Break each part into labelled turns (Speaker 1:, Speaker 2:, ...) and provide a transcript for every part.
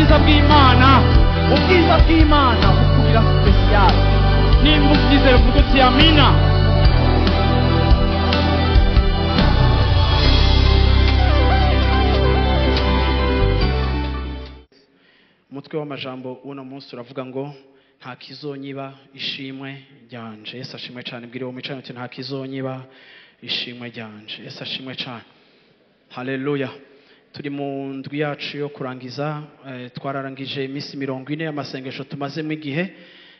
Speaker 1: Ubwiza bw'Imana,
Speaker 2: Ubwiza bw'Imana bukugira special.
Speaker 1: Nimba ubyizera uvuga uti amina. Umutwe w'amajambo w'uno munsi uravuga ngo nta kizonyiba ishimwe ryanje. Yesu ashimwe cyane. Bwire uwo mwicaranye uti nta kizonyiba ishimwe ryanje. Yesu ashimwe cyane. Haleluya. Turi mu ndwi yacu yo kurangiza, twararangije iminsi 40 y'amasengesho tumazemo igihe,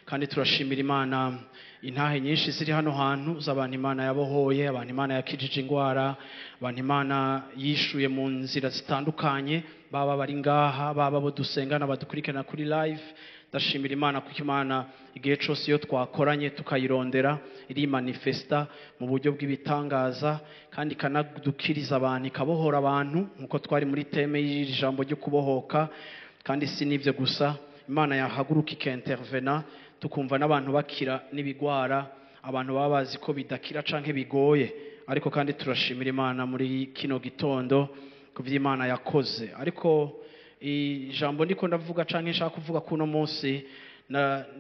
Speaker 1: kandi turashimira Imana intahe nyinshi ziri hano hantu z'abantu Imana yabohoye, abantu Imana yakijije ingwara, abantu Imana yishuye mu nzira zitandukanye, baba bari ngaha, baba bo dusengana badukurikirana kuri live. Ndashimira Imana kuko Imana igihe cyose iyo twakoranye tukayirondera iri manifesta mu buryo bw'ibitangaza, kandi ikanadukiriza abantu, ikabohora abantu nkuko twari muri teme y'ijambo ryo kubohoka. Kandi si n'ibyo gusa, Imana yahaguruka ikintervena, tukumva n'abantu bakira n'ibigwara, abantu baba bazi ko bidakira canke bigoye. Ariko kandi turashimira Imana muri kino gitondo ku vy'Imana yakoze. Ariko ijambo ndiko ndavuga canke nshaka kuvuga kuno munsi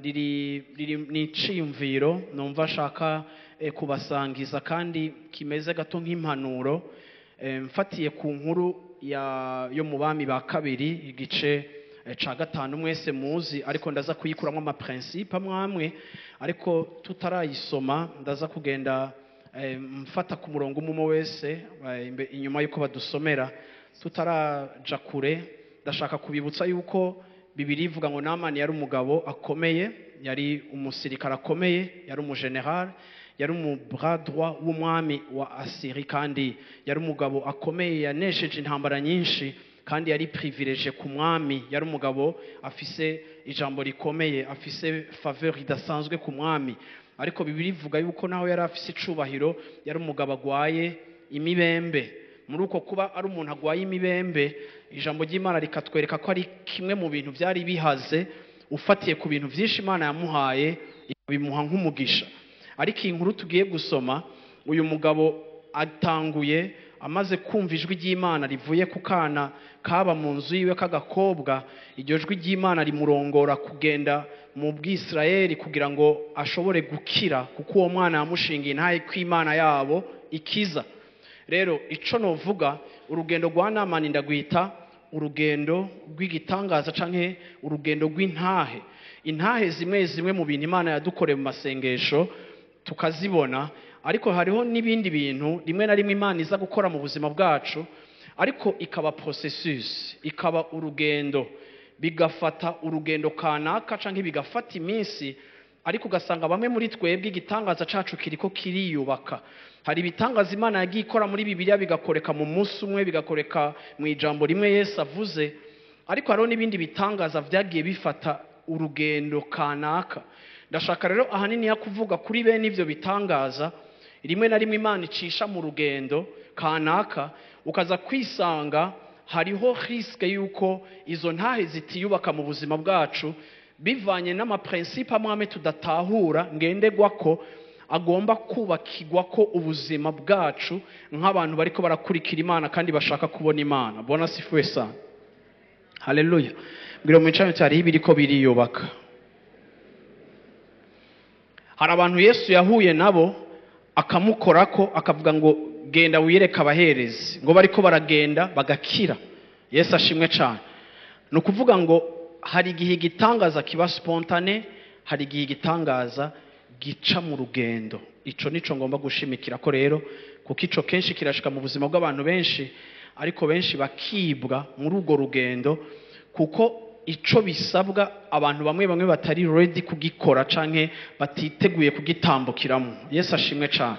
Speaker 1: riri ni iciyumviro numva nshaka kubasangiza, kandi kimeze gato nk'impanuro, mfatiye ku nkuru yo mu bami ba kabiri igice ca 5 mwese muzi, ariko ndaza kuyikuramo ama principe amwe, ariko tutarayisoma ndaza kugenda mfata ku murongo umwe wese inyuma yuko badusomera. Tutaraja kure, ndashaka kubibutsa yuko Bibiliya ivuga ngo Namani yari umugabo akomeye, yari umusirikare akomeye, yari umugeneral, yari umubras droit w'umwami wa Asiri, kandi yari umugabo akomeye yanesheje intambara nyinshi, kandi yari privilege ku mwami. Yari umugabo afise ijambo rikomeye, afise faveur idasanzwe ku mwami. Ariko Bibiliya ivuga yuko naho yari afise icubahiro, yari umugabo agwaye imibembe. Muri uko kuba ari umuntu agwaye imibembe, ijambo ry'Imana rikatwereka ko ari kimwe mu bintu byari bihaze, ufatiye ku bintu byinshi Imana yamuhaye bimuha nk'umugisha. Ariko iyi nkuru tugiye gusoma, uyu mugabo atanguye amaze kumva ijwi ry'Imana rivuye ku kana kaba mu nzu yiwe k'agakobwa. Iryo jwi ry'Imana rimurongora kugenda mu Bwisirayeli kugira ngo ashobore gukira, kuko uwo mwana yamushingiye intahe ko Imana yabo ikiza. Rero ico novuga, urugendo rwa Namani ndagwita urugendo rw'igitangaza canke urugendo rw'intahe. Intahe zimwe zimwe mu bintu Imana yadukoreye mu masengesho tukazibona, ariko hariho n'ibindi bintu rimwe na rimwe Imana iza gukora mu buzima bwacu, ariko ikaba processus, ikaba urugendo, bigafata urugendo kanaka canke bigafata iminsi, ariko ugasanga bamwe muri twebwe igitangaza cacu kiriko kiriyubaka. Hari ibitangaza Imana yagiye ikora muri Bibiliya bigakoreka mu munsi umwe, bigakoreka mu ijambo rimwe Yesu avuze, ariko hariho n'ibindi bitangaza vyagiye bifata urugendo kanaka. Ndashaka rero ahanini ya kuvuga kuri bene ivyo bitangaza rimwe na rimwe Imana icisha mu rugendo kanaka, ukaza kwisanga hariho risque yuko izo ntahe zitiyubaka mu buzima bwacu bivanye n'amaprincipe amwe tudatahura ngendegwako agomba kubakigwa ko ubuzima bwacu nk'abantu bariko barakurikira Imana kandi bashaka kubona Imana. Bona sifuwe sana. Haleluya. Mbwira mu micano cyari ibiriko biriyubaka. Hari abantu Yesu yahuye nabo akamukorako akavuga ngo genda wiyereke abaherezi, ngo bariko baragenda bagakira. Yesu ashimwe cyane. Ni ukuvuga ngo hari igihe igitangaza kiba spontane, hari igihe igitangaza gica mu rugendo. Ico nico ngomba gushimikira ko rero, kuko ico kenshi kirashika mu buzima bw'abantu benshi, ariko benshi bakibwa muri urwo rugendo, kuko ico bisabwa abantu bamwe bamwe batari ready kugikora canke batiteguye kugitambukiramo. Yesu ashimwe cyane.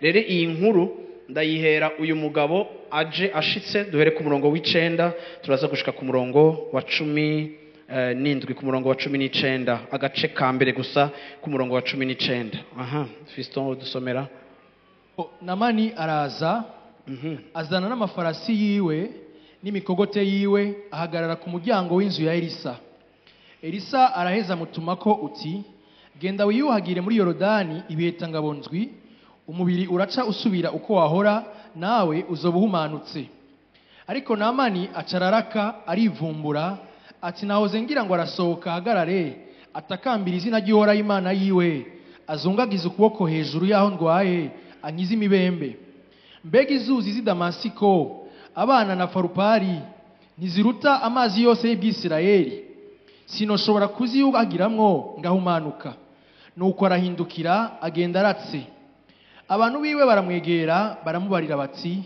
Speaker 1: Rero iyi nkuru ndayihera uyu mugabo aje ashitse, duhere ku murongo w'9 turaza gushika ku murongo wa 17, ku murongo wa 19, agace ka mbere gusa ku murongo wa 19. Aha, Fiston dusomera.
Speaker 3: Namani araza azana n'amafarasi yiwe n'imikogote yiwe, ahagarara ku muryango w'inzu ya Elisa. Elisa araheza mutumako uti genda wiyuhagire muri Yorodani ibiheta ngabonzwi, umubiri uraca usubira uko wahora, nawe uzoba uhumanutse. Ariko Namani acararaka arivumbura, Ati nahoze ngira ngo arasohoka ahagarare atakambira izina ry'Uhoraho Imana yiwe, azungagize ukuboko hejuru y'aho ndwaye, ankize imibembe. Mbega izuzi z'i Damasiko, abana na Farupari, ntiziruta amazi yose y'Ubwisirayeli? Sinoshobora kuziyuhagiramwo ngahumanuka. Nuko arahindukira agenda aratse. Abantu biwe baramwegera baramubarira bati,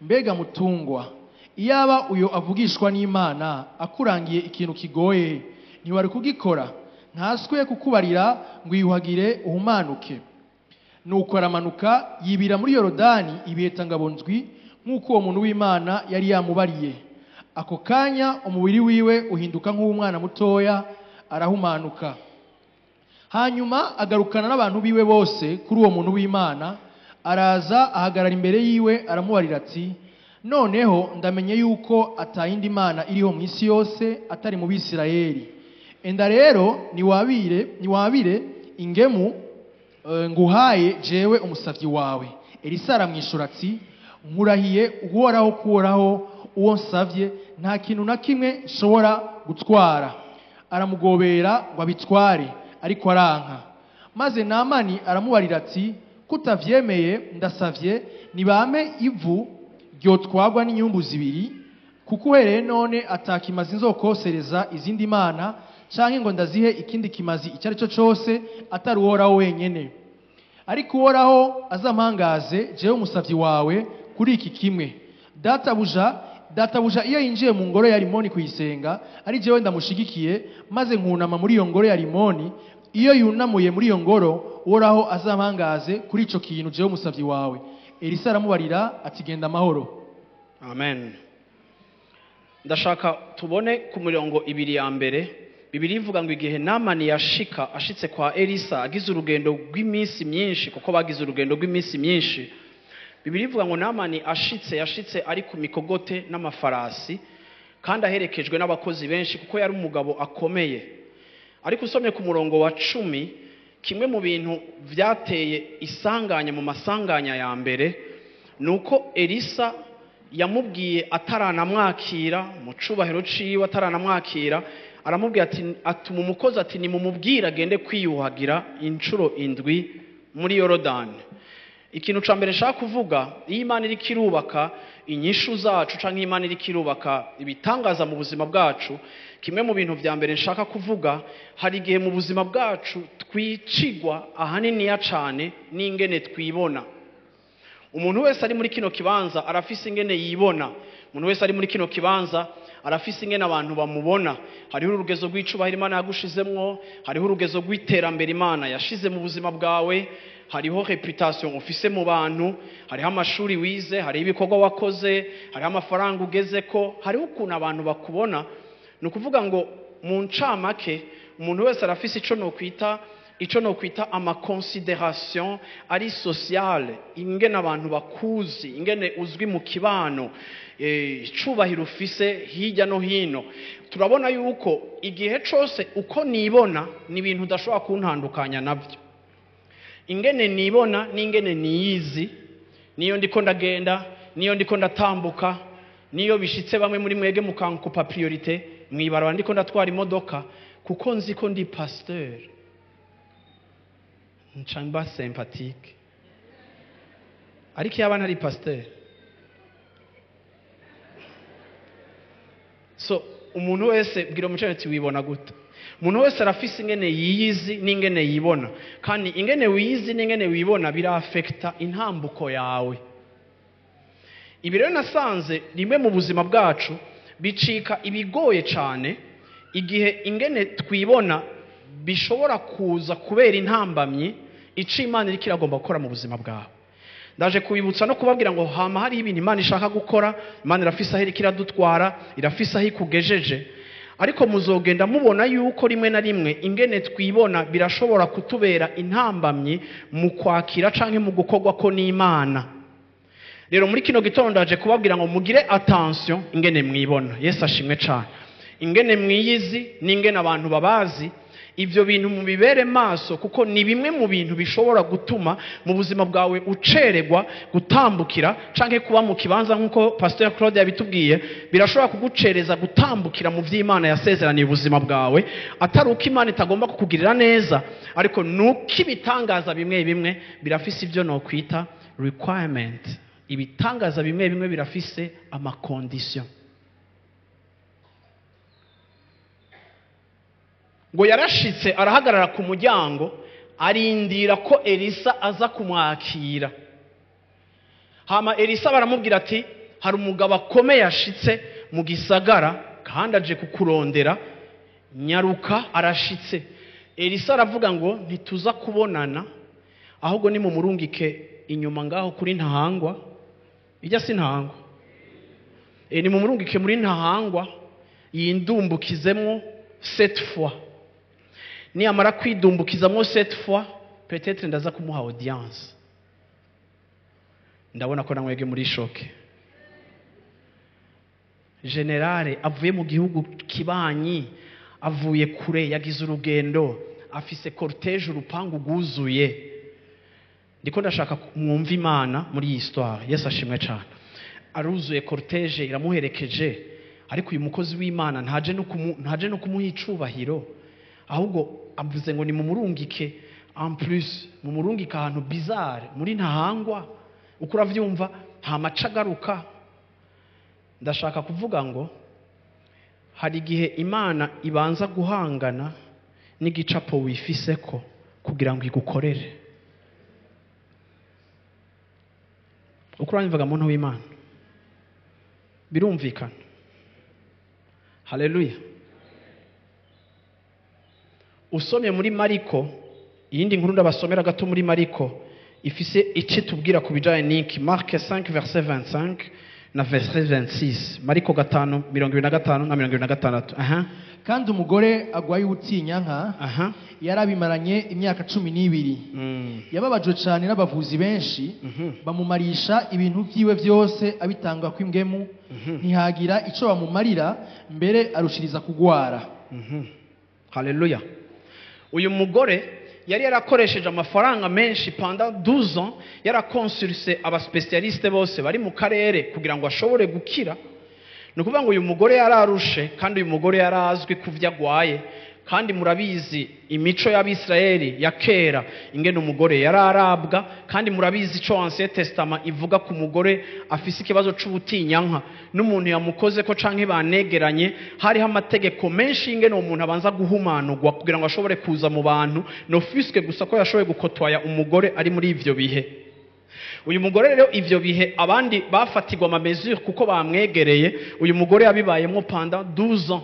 Speaker 3: mbega mutungwa, iyaba uyo avugishwa n'Imana akurangiye ikintu kigoye, ntiwari kugikora? Ntaswe kukubarira ngo wiyuhagire uhumanuke. Nuko aramanuka yibira muri Yorodani ibiheta-ngabo ndwi, nk'uko uwo muntu w'Imana yari yamubariye. Ako kanya umubiri wiwe uhinduka nk'uw'umwana mutoya, arahumanuka. Hanyuma agarukana n'abantu biwe bose kuri uwo muntu w'Imana, araza ahagarara imbere yiwe, aramubarira ati, noneho ndamenye yuko atayindi Mana iriho mu isi yose atari mu Bisirayeli. Enda rero niwabire ingemu nguhaye jewe umusavyi wawe. Elisa aramwishura ati, nkurahiye Uhoraho kuhoraho uwo nsavye, nta kintu na kimwe nshobora gutwara. Aramugobera ngo abitware, ariko aranka. Maze Namani aramubarira ati, kutavyemeye ndasavye nibame ivu ryotwagwa n'inyumbu zibiri, kuko uhereye none atakimazi nzokosereza izindi mana, canke ngo ndazihe ikindi kimazi icyo ari cyo cose atari Uhoraho wenyene. Ariko Uhoraho azampangaze jewe umusavyi wawe kuri iki kimwe. Databuja iyo yinjiye mu ngoro ya Rimoni kuyisenga, ari jewe ndamushigikiye, maze nkunama muri iyo ngoro ya Rimoni, iyo yunamuye muri iyo ngoro, Uhoraho azampangaze kuri ico kintu jewe umusavyi wawe. Elisa aramubarira ati, genda amahoro.
Speaker 1: Amen. Ndashaka tubone ku mirongo ibiri ya mbere. Bibiliya ivuga ngo igihe Namani yashika ashitse kwa Elisa agize urugendo rw'iminsi myinshi, kuko bagize urugendo rw'iminsi myinshi. Bibiliya ivuga ngo Namani yashitse ari ku mikogote n'amafarasi, kandi aherekejwe n'abakozi benshi, kuko yari umugabo akomeye. Ariko usomye ku murongo wa 10, kimwe mu bintu vyateye isanganya mu masanganya ya mbere nuko Elisa yamubwiye ataranamwakira mu cubahiro ciwe, ataranamwakira aramubwira ati, atuma umukozi ati nimumubwire agende kwiyuhagira inshuro 7 muri Yorodani. Ikintu ca mbere nshaka kuvuga, iyo Imana iriko irubaka inyishu zacu canke Imana iriko irubaka ibitangaza mu buzima bwacu, kimwe mu bintu vya mbere nshaka kuvuga, hari igihe mu buzima bwacu twicigwa ahaniniya cane n'ingene twibona. Umuntu wese ari muri kino kibanza arafise ingene yibona. Umuntu wese ari muri kino kibanza arafise ingene abantu bamubona. Hariho urugezo rw'icubahiro Imana yagushizemwo, hariho urugezo rw'iterambere Imana yashize mu buzima bwawe, hariho reputation ufise mu bantu, hariho amashuri wize, hariho ibikorwa wakoze, hariho amafaranga ugezeko, hariho ukuntu abantu bakubona. Ni ukuvuga ngo mu ncamake umuntu wese arafise ico nokwita ama consideration ari sociale, ingene abantu bakuzi, ingene uzwi mu kibano, icubahiro ufise hirya no hino. Turabona yuko igihe cose uko nibona ni ibintu udashobora kuntandukanya navyo. Ingene nibona n'ingene niyizi, niyo ndiko ndagenda, niyo ndiko ndatambuka, niyo bishitse bamwe muri mwege mukankupa priorité mwibarabara ndiko ndatwara imodoka, kuko nzi ko ndi pasteur, nca mba sympathique. Ariko iyo abana ari pasteur, so umuntu wese bwira umucene ati wibona gute. Umuntu wese arafise ingene yiyizi n'ingene yibona, kandi ingene wiyizi n'ingene wibona birafekta intambuko yawe. Ibi rero nasanze rimwe mu buzima bwacu bicika ibigoye cane igihe ingene twibona bishobora kuza kubera intambamyi ico Imana iriko iragomba gukora mu buzima bwawe. Ndaje kubibutsa no kubabwira ngo hama hari ibintu Imana ishaka gukora, Imana irafise aho iriko iradutwara, irafise aho ikugejeje. Ariko muzogenda mubona yuko rimwe na rimwe ingene twibona birashobora kutubera intambamyi mu kwakira canke mu gukorwa ko n'Imana. Rero muri kino gitondo ndaje kubabwira ngo mugire attention ingene mwibona. Yesu ashimwe cane. Ingene mwiyizi n'ingene abantu babazi. Ibyo bintu mubibere maso, kuko ni bimwe mu bintu bishobora gutuma mu buzima bwawe uceregwa gutambukira canke kuba mu kibanza nk'uko Pasteur Claude yabitubwiye. Birashobora kugucereza gutambukira mu vy'Imana yasezeraniye ubuzima bwawe, atari uko Imana itagomba kukugirira neza, ariko nuko ibitangaza bimwe bimwe birafise ibyo nokwita requirement. Ibitangaza bimwe bimwe birafise ama condition. Ngo yarashitse arahagarara ku muryango, arindira ko Elisa aza kumwakira. Hama Elisa baramubwira ati hari umugabo akomeye ashitse mu gisagara kandi aje kukurondera, nyaruka, arashitse. Elisa aravuga ngo ntituza kubonana, ahubwo ni mumurungike inyuma ngaho kuri Ntahangwa. Ijya si Ntahangwa, ni mumurungike muri Ntahangwa yindumbukizemwo cette fois. Niyamara kwidumbukizamwo cette fois, peut-être ndaza kumuha audience. Ndabona ko namwege muri choc. Generale avuye mu gihugu kibanyi, avuye kure, yagize urugendo, afise cortège, urupangu rwuzuye. Ndiko ndashaka mwumva Imana muri iyi histoire. Yesu ashimwe cyane. Aruzuye, cortège iramuherekeje, ariko uyu mukozi w'Imana ntaje no kumuha icubahiro, ahubwo avuze ngo ni mumurungike, en plus mumurungike ahantu bizarre muri Ntahangwa. Uko uravyumva, nta maca agaruka. Ndashaka kuvuga ngo hari igihe Imana ibanza guhangana n'igicapo wifiseko kugira ngo igukorere. Uko uranyumvaga, muntu w'Imana? Birumvikana? Haleluya. Usomye muri Mariko, iyindi nkuru ndabasomera gato muri Mariko ifise icyo tubwira ku bijanye n'iki. Marc 5 verset 25 na verset 26. Mariko 5 25 na 26. Aha.
Speaker 3: Kandi umugore agwaye ubutinyanka, yarabimaranye imyaka 12, yababajwe cyane n'abavuzi benshi, bamumarisha ibintu byiwe byose abitanga kw'imbwemu, ntihagira ico bamumarira, mbere arushiriza kugwara.
Speaker 1: Haleluya. Uyu mugore yari yarakoresheje amafaranga menshi pendant 12 ans, yarakonsulse aba spécialiste bose bari mu karere kugira ngo ashobore gukira. Ni ukuvuga ngo uyu mugore yararushe, kandi uyu mugore yarazwi ku vyo agwaye, kandi murabizi imico y'Abisirayeli ya kera ingene umugore yararabwa, kandi murabizi ico Ancien Testament ivuga ku mugore afise ikibazo c'ubutinyanka n'umuntu yamukoze ko canke banegeranye. Hariho amategeko menshi ingene uwo muntu abanza guhumanurwa kugira ngo ashobore kuza mu bantu, no fiske gusa ko yashoboye gukotwaya umugore ari muri ivyo bihe. Uyu mugore rero ivyo bihe abandi bafatirwa ama mesure kuko bamwegereye, uyu mugore yabibayemwo pendant 12 ans.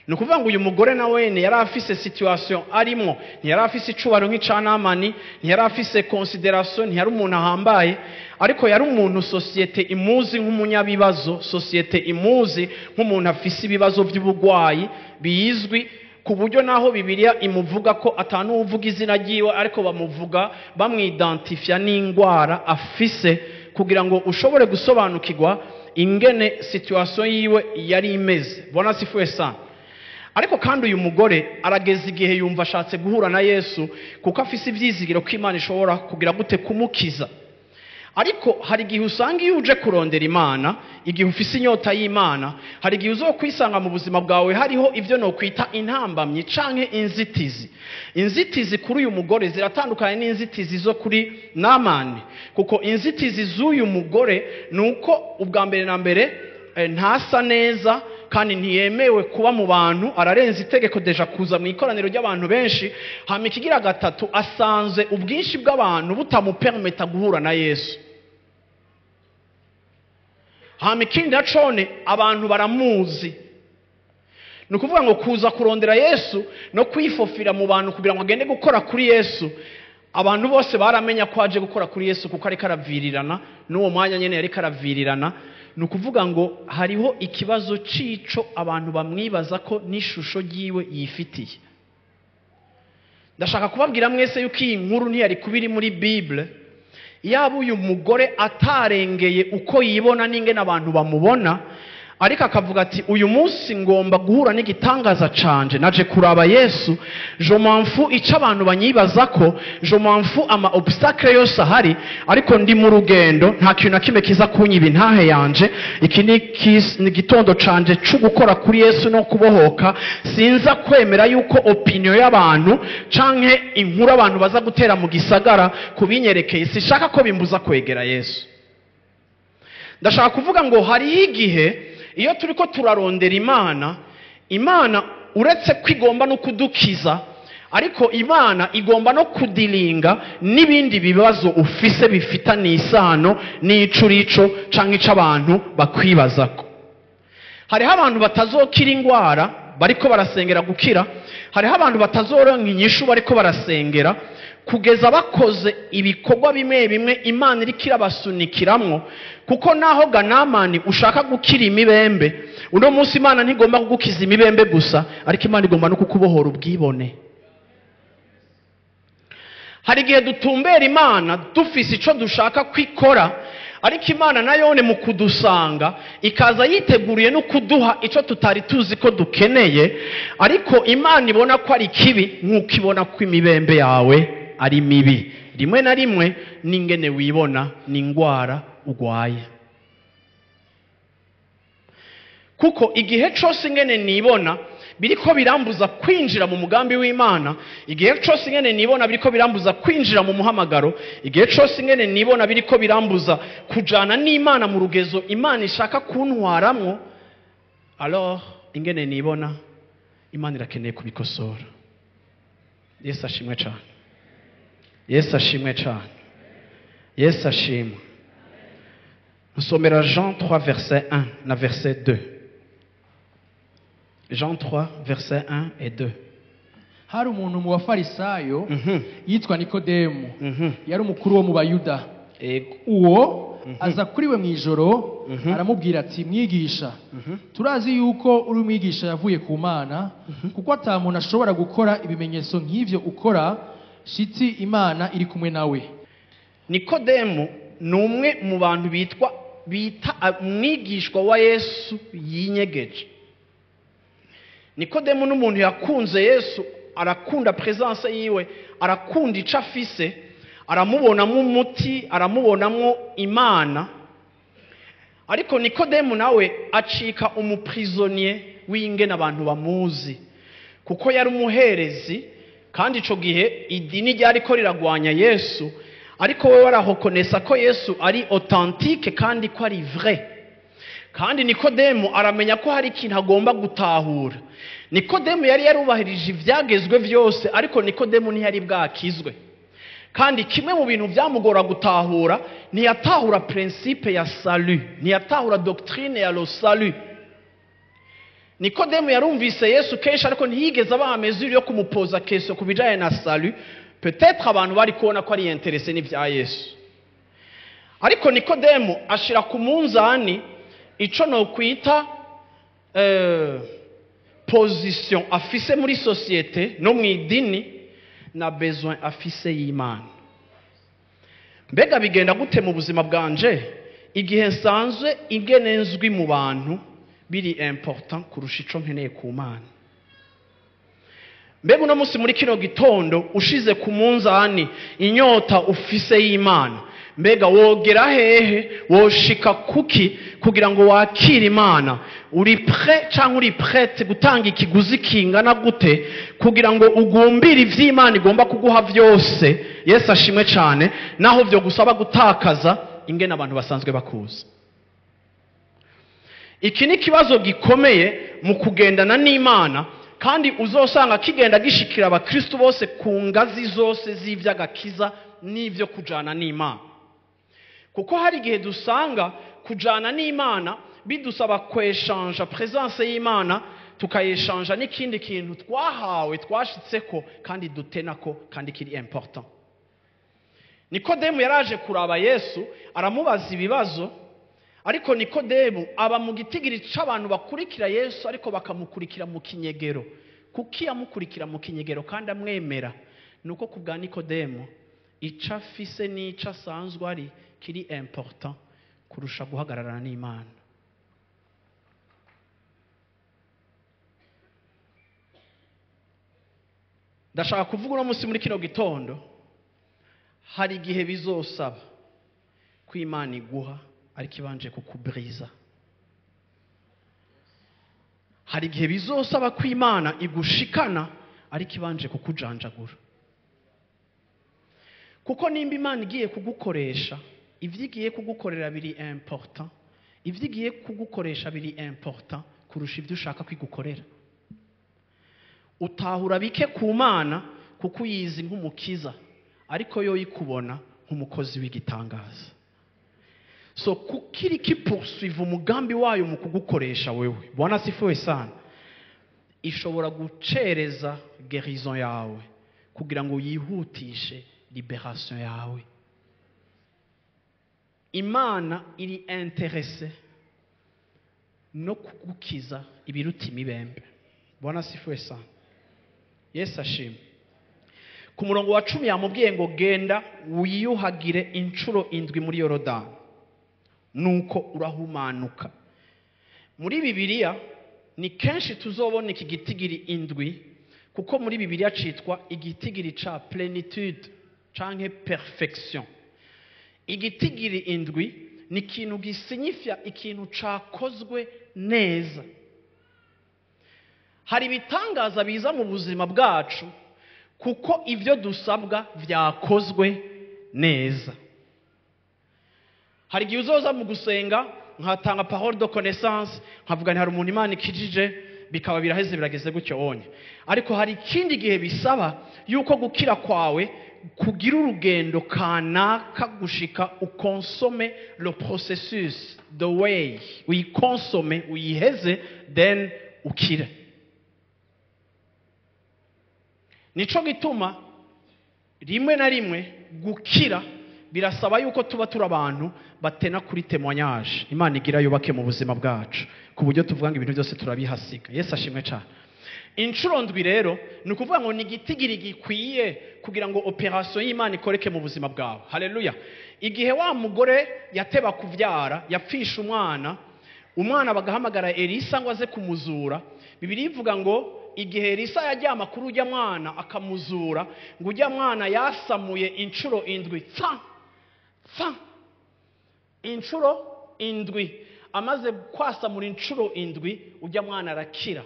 Speaker 1: Ni ukuvuga ngo uyu mugore na wene yari afise situation arimo, ntiyari afise icubahiro nk'ica Namani, ntiyari afise considération, ntiyari umuntu ahambaye, ariko yari umuntu société imuzi nk'umunyabibazo, société imuzi nk'umuntu afise ibibazo by'ubugwayi bizwi, ku buryo naho Bibiliya imuvuga ko atanuvuga izina ryiwe, ariko bamuvuga bamwidentifia n'ingwara afise, kugira ngo ushobore gusobanukirwa ingene situation yiwe yari imeze. Bwana asifiwe sana. Ariko kandi uyu mugore arageza igihe yumva ashatse guhura na Yesu, kuko afise ivyizigiro ko Imana ishobora kugira gute kumukiza. Ariko hari igihe usanga iyo uje kurondera Imana, igihe ufise inyota y'Imana, hari igihe uzokwisanga mu buzima bwawe hariho ivyo nokwita intambamyi canke inzitizi. Inzitizi kuri uyu mugore ziratandukanye n'inzitizi zo kuri Namani, kuko inzitizi z'uyu mugore ni uko ubwa mbere na mbere ntasa neza kandi ntiyemewe kuba mu bantu, ararenza itegeko déjà kuza mu ikoraniro ry'abantu benshi. Hama ikigira gatatu, asanze ubwinshi bw'abantu butamupermeta guhura na Yesu. Hama ikindi nacone, abantu baramuzi. Ni ukuvuga ngo kuza kurondera Yesu no kwifofira mu bantu kugira ngo agende gukora kuri Yesu, abantu bose baramenya ko aje gukora kuri Yesu, kuko ariko aravirirana n'uwo mwanya nyene yariko aravirirana. Ni ukuvuga ngo hariho ikibazo cico abantu bamwibaza ko n'ishusho ryiwe yifitiye. Ndashaka kubabwira mwese yuko iyi nkuru ntiyari kuba iri muri Bible yaba uyu mugore atarengeye uko yibona n'ingene abantu bamubona, Ariko akavuga ati uyu munsi ngomba guhura n'igitangaza canje, naje kuraba Yesu, je m'en fous ico abantu banyibaza ko, je m'en fous ama obstacle yose ahari, ariko ndi mu rugendo, nta kintu na kimwe kiza kunyiba intahe yanje. Iki ni igitondo canje co gukora kuri Yesu no kubohoka. Sinza kwemera yuko opinion y'abantu canke inkuru abantu baza gutera mu gisagara kubinyerekeye, sishaka ko bimbuza kwegera Yesu. Ndashaka kuvuga ngo hariho igihe iyo turiko turarondera Imana, Imana uretse ko igomba no kudukiza, ariko Imana igomba no kudilinga n'ibindi bibazo ufise bifitanye isano n'ico urico canke ico abantu bakwibazako. Hariho abantu batazokira ingwara bariko barasengera gukira, hariho abantu batazoronka inyishu bariko barasengera, kugeza bakoze ibikorwa bimwe bimwe Imana iriko irabasunikiramwo. Kuko naho ganamani ushaka gukira imibembe, uno munsi Imana ntigomba kugukiza imibembe gusa, ariko Imana igomba no kukubohora ubwibone. Hari igihe dutumbera Imana dufise ico dushaka kwikora, ariko Imana nayone mu kudusanga ikaza yiteguriye no kuduha ico tutari tuzi ko dukeneye, ariko Imana ibona ko ari kibi nk'uko ibona ko imibembe yawe ari mibi. Rimwe na rimwe n'ingene wibona ni ingwara ugwaye. Kuko igihe cose ingene nibona biriko birambuza kwinjira mu mugambi w'Imana, igihe cose ingene nibona biriko birambuza kwinjira mu muhamagaro, igihe cose ingene nibona biriko birambuza kujana n'Imana mu rugezo Imana ishaka kuntwaramwo, alors ingene nibona Imana irakeneye kubikosora. Yesu ashimwe cane. Yesu ashimwe cane. Yesu ashimwe. Nsomera Jean 3 verset 1 na verset 2. Jean 3 verset 1 et 2.
Speaker 3: Hari umuntu mu bafarisayo yitwa Nikodemu, yari umukuru wo mu Bayuda. Uwo aza kuri we mw'ijoro, aramubwira ati mwigisha, turazi yuko uri umwigisha yavuye ku Mana, kuko ata muntu ashobora gukora ibimenyetso nk'ivyo ukora shitsi Imana iri kumwe nawe.
Speaker 1: Nikodemu ni umwe mu bantu bita umwigishwa wa Yesu yinyegeje. Nikodemu ni umuntu yakunze Yesu, arakunda presence yiwe, arakunda ico afise, aramubonamo umuti, aramubonamo Imana. Ariko Nikodemu nawe acika umuprisonnier w'ingene abantu bamuzi, kuko yari umuherezi, kandi ico gihe idini ryariko riragwanya Yesu, ariko we warahokonesa ko Yesu ari authentique kandi ko ari vrai. Kandi Nikodemu aramenya ko hari ikintu agomba gutahura. Nikodemu yari yarubahirije ivyagezwe vyose, ariko Nikodemu ntiyari bwakizwe. Kandi kimwe mu bintu byamugora gutahura, ntiyatahura principe ya salut, ntiyatahura doctrine ya le salut. Nikodemu yarumvise Yesu kenshi, ariko ntiyigeze aba mesure yo kumupoza question ku bijanye na salut. Peut-être abantu bari kubona ko ari intéressé n'ivya Yesu. Ariko Nikodemu ashira ku munzani ico no kwita position afise muri société no mw'idini na besoin afise y'Imana. Mbega bigenda gute mu buzima bwanje igihe nsanzwe ingene nzwi mu bantu biri important kurusha ico nkeneye ku Mana? Mbega uno munsi muri kino gitondo ushize ku munzani inyota ufise y'Imana, mbega wogera hehe, woshika kuki kugira ngo wakire Imana? Uri prêt canke uri prête gutanga ikiguzi kingana gute kugira ngo ugumbire ivy'Imana igomba kuguha vyose? Yesu ashimwe cane, naho vyo gusaba gutakaza ingene abantu basanzwe bakuzi. Iki ni kibazo gikomeye mu kugendana n'Imana, kandi uzosanga kigenda gishikira abakristo bose ku ngazi zose z'ivy'agakiza n'ivyo kujana n'Imana. Kuko hari igihe dusanga kujana n'Imana bidusaba kweshanja presence y'Imana, tukayeshanja n'ikindi kintu twahawe twashitseko kandi dutenako kandi kiri important. Nikodemu yaraje kuraba Yesu aramubaza ibibazo, ariko Nikodemu aba mu gitigiri c'abantu bakurikira Yesu ariko bakamukurikira mu kinyegero. Kuki yamukurikira mu kinyegero kandi amwemera? Nuko kubwa Nikodemu ico afise n'ico asanzwe ari kiri important kurusha guhagararana n'Imana. Ndashaka kuvuga uno munsi muri kino gitondo, hari igihe bizosaba ko Imana iguha ariko ibanje kukuburiza. Hari igihe bizosaba ko Imana igushikana ariko ibanje kukujanjagura. Kuko nimba Imana igiye kugukoresha, ivyo igiye kugukorera biri important, ivyo igiye kugukoresha biri important kurusha ivyo ushaka kwigukorera. Utahura bike ku Mana kuko uyizi nk'umukiza, ariko yo ikubona nk'umukozi w'igitangaza. So kukiri kipoursuive umugambi wayo mu kugukoresha wewe, Bwana asifiwe sana, ishobora gucereza guérison yawe kugira ngo yihutishe liberation yawe. Imana iri intéressée no kugukiza ibiruta imibembe. Bwana asifiwe sana. Yesu ashimwe. Ku murongo wa 10 yamubwiye ngo genda wiyuhagire inshuro 7 muri Yorodani, nuko urahumanuka. Muri Bibiliya ni kenshi tuzobona iki gitigiri 7, kuko muri Bibiliya citwa igitigiri ca plenitude canke perfection. Igitigiri 7 ni ikintu gisinyifya ikintu cakozwe neza. Hari ibitangaza biza mu buzima bwacu kuko ivyo dusabwa vyakozwe neza. Hari igihe uzoza mu gusenga nkatanga parole de connaissance, nkavuga nti hari umuntu Imana ikijije, bikaba biraheze birageze gutyo onye. Ariko hari ikindi gihe bisaba yuko gukira kwawe kugira urugendo kanaka gushika ukonsome le processus, the way uyikonsome, uyiheze, then ukire. Nico gituma rimwe na rimwe gukira birasaba yuko tuba turi abantu batena kuri témoignage Imana igira yubake mu buzima bwacu, ku buryo tuvuga ngo ibintu byose turabihasiga. Yesu ashimwe cyane. Inshuro 7 rero ni ukuvuga ngo ni igitigiri gikwiye kugira ngo operation y'Imana ikoreke mu buzima bwawe. Haleluya. Igihe wa mugore yateba kuvyara, yapfisha umwana, umwana bagahamagara Elisa ngo aze kumuzura, Bibiliya ivuga ngo igihe Elisa yajyama kuri ujya mwana akamuzura, ngo ujya mwana yasamuye inshuro 7, tsa tsa, inshuro 7. Amaze kwasamura inshuro 7, ujya mwana arakira.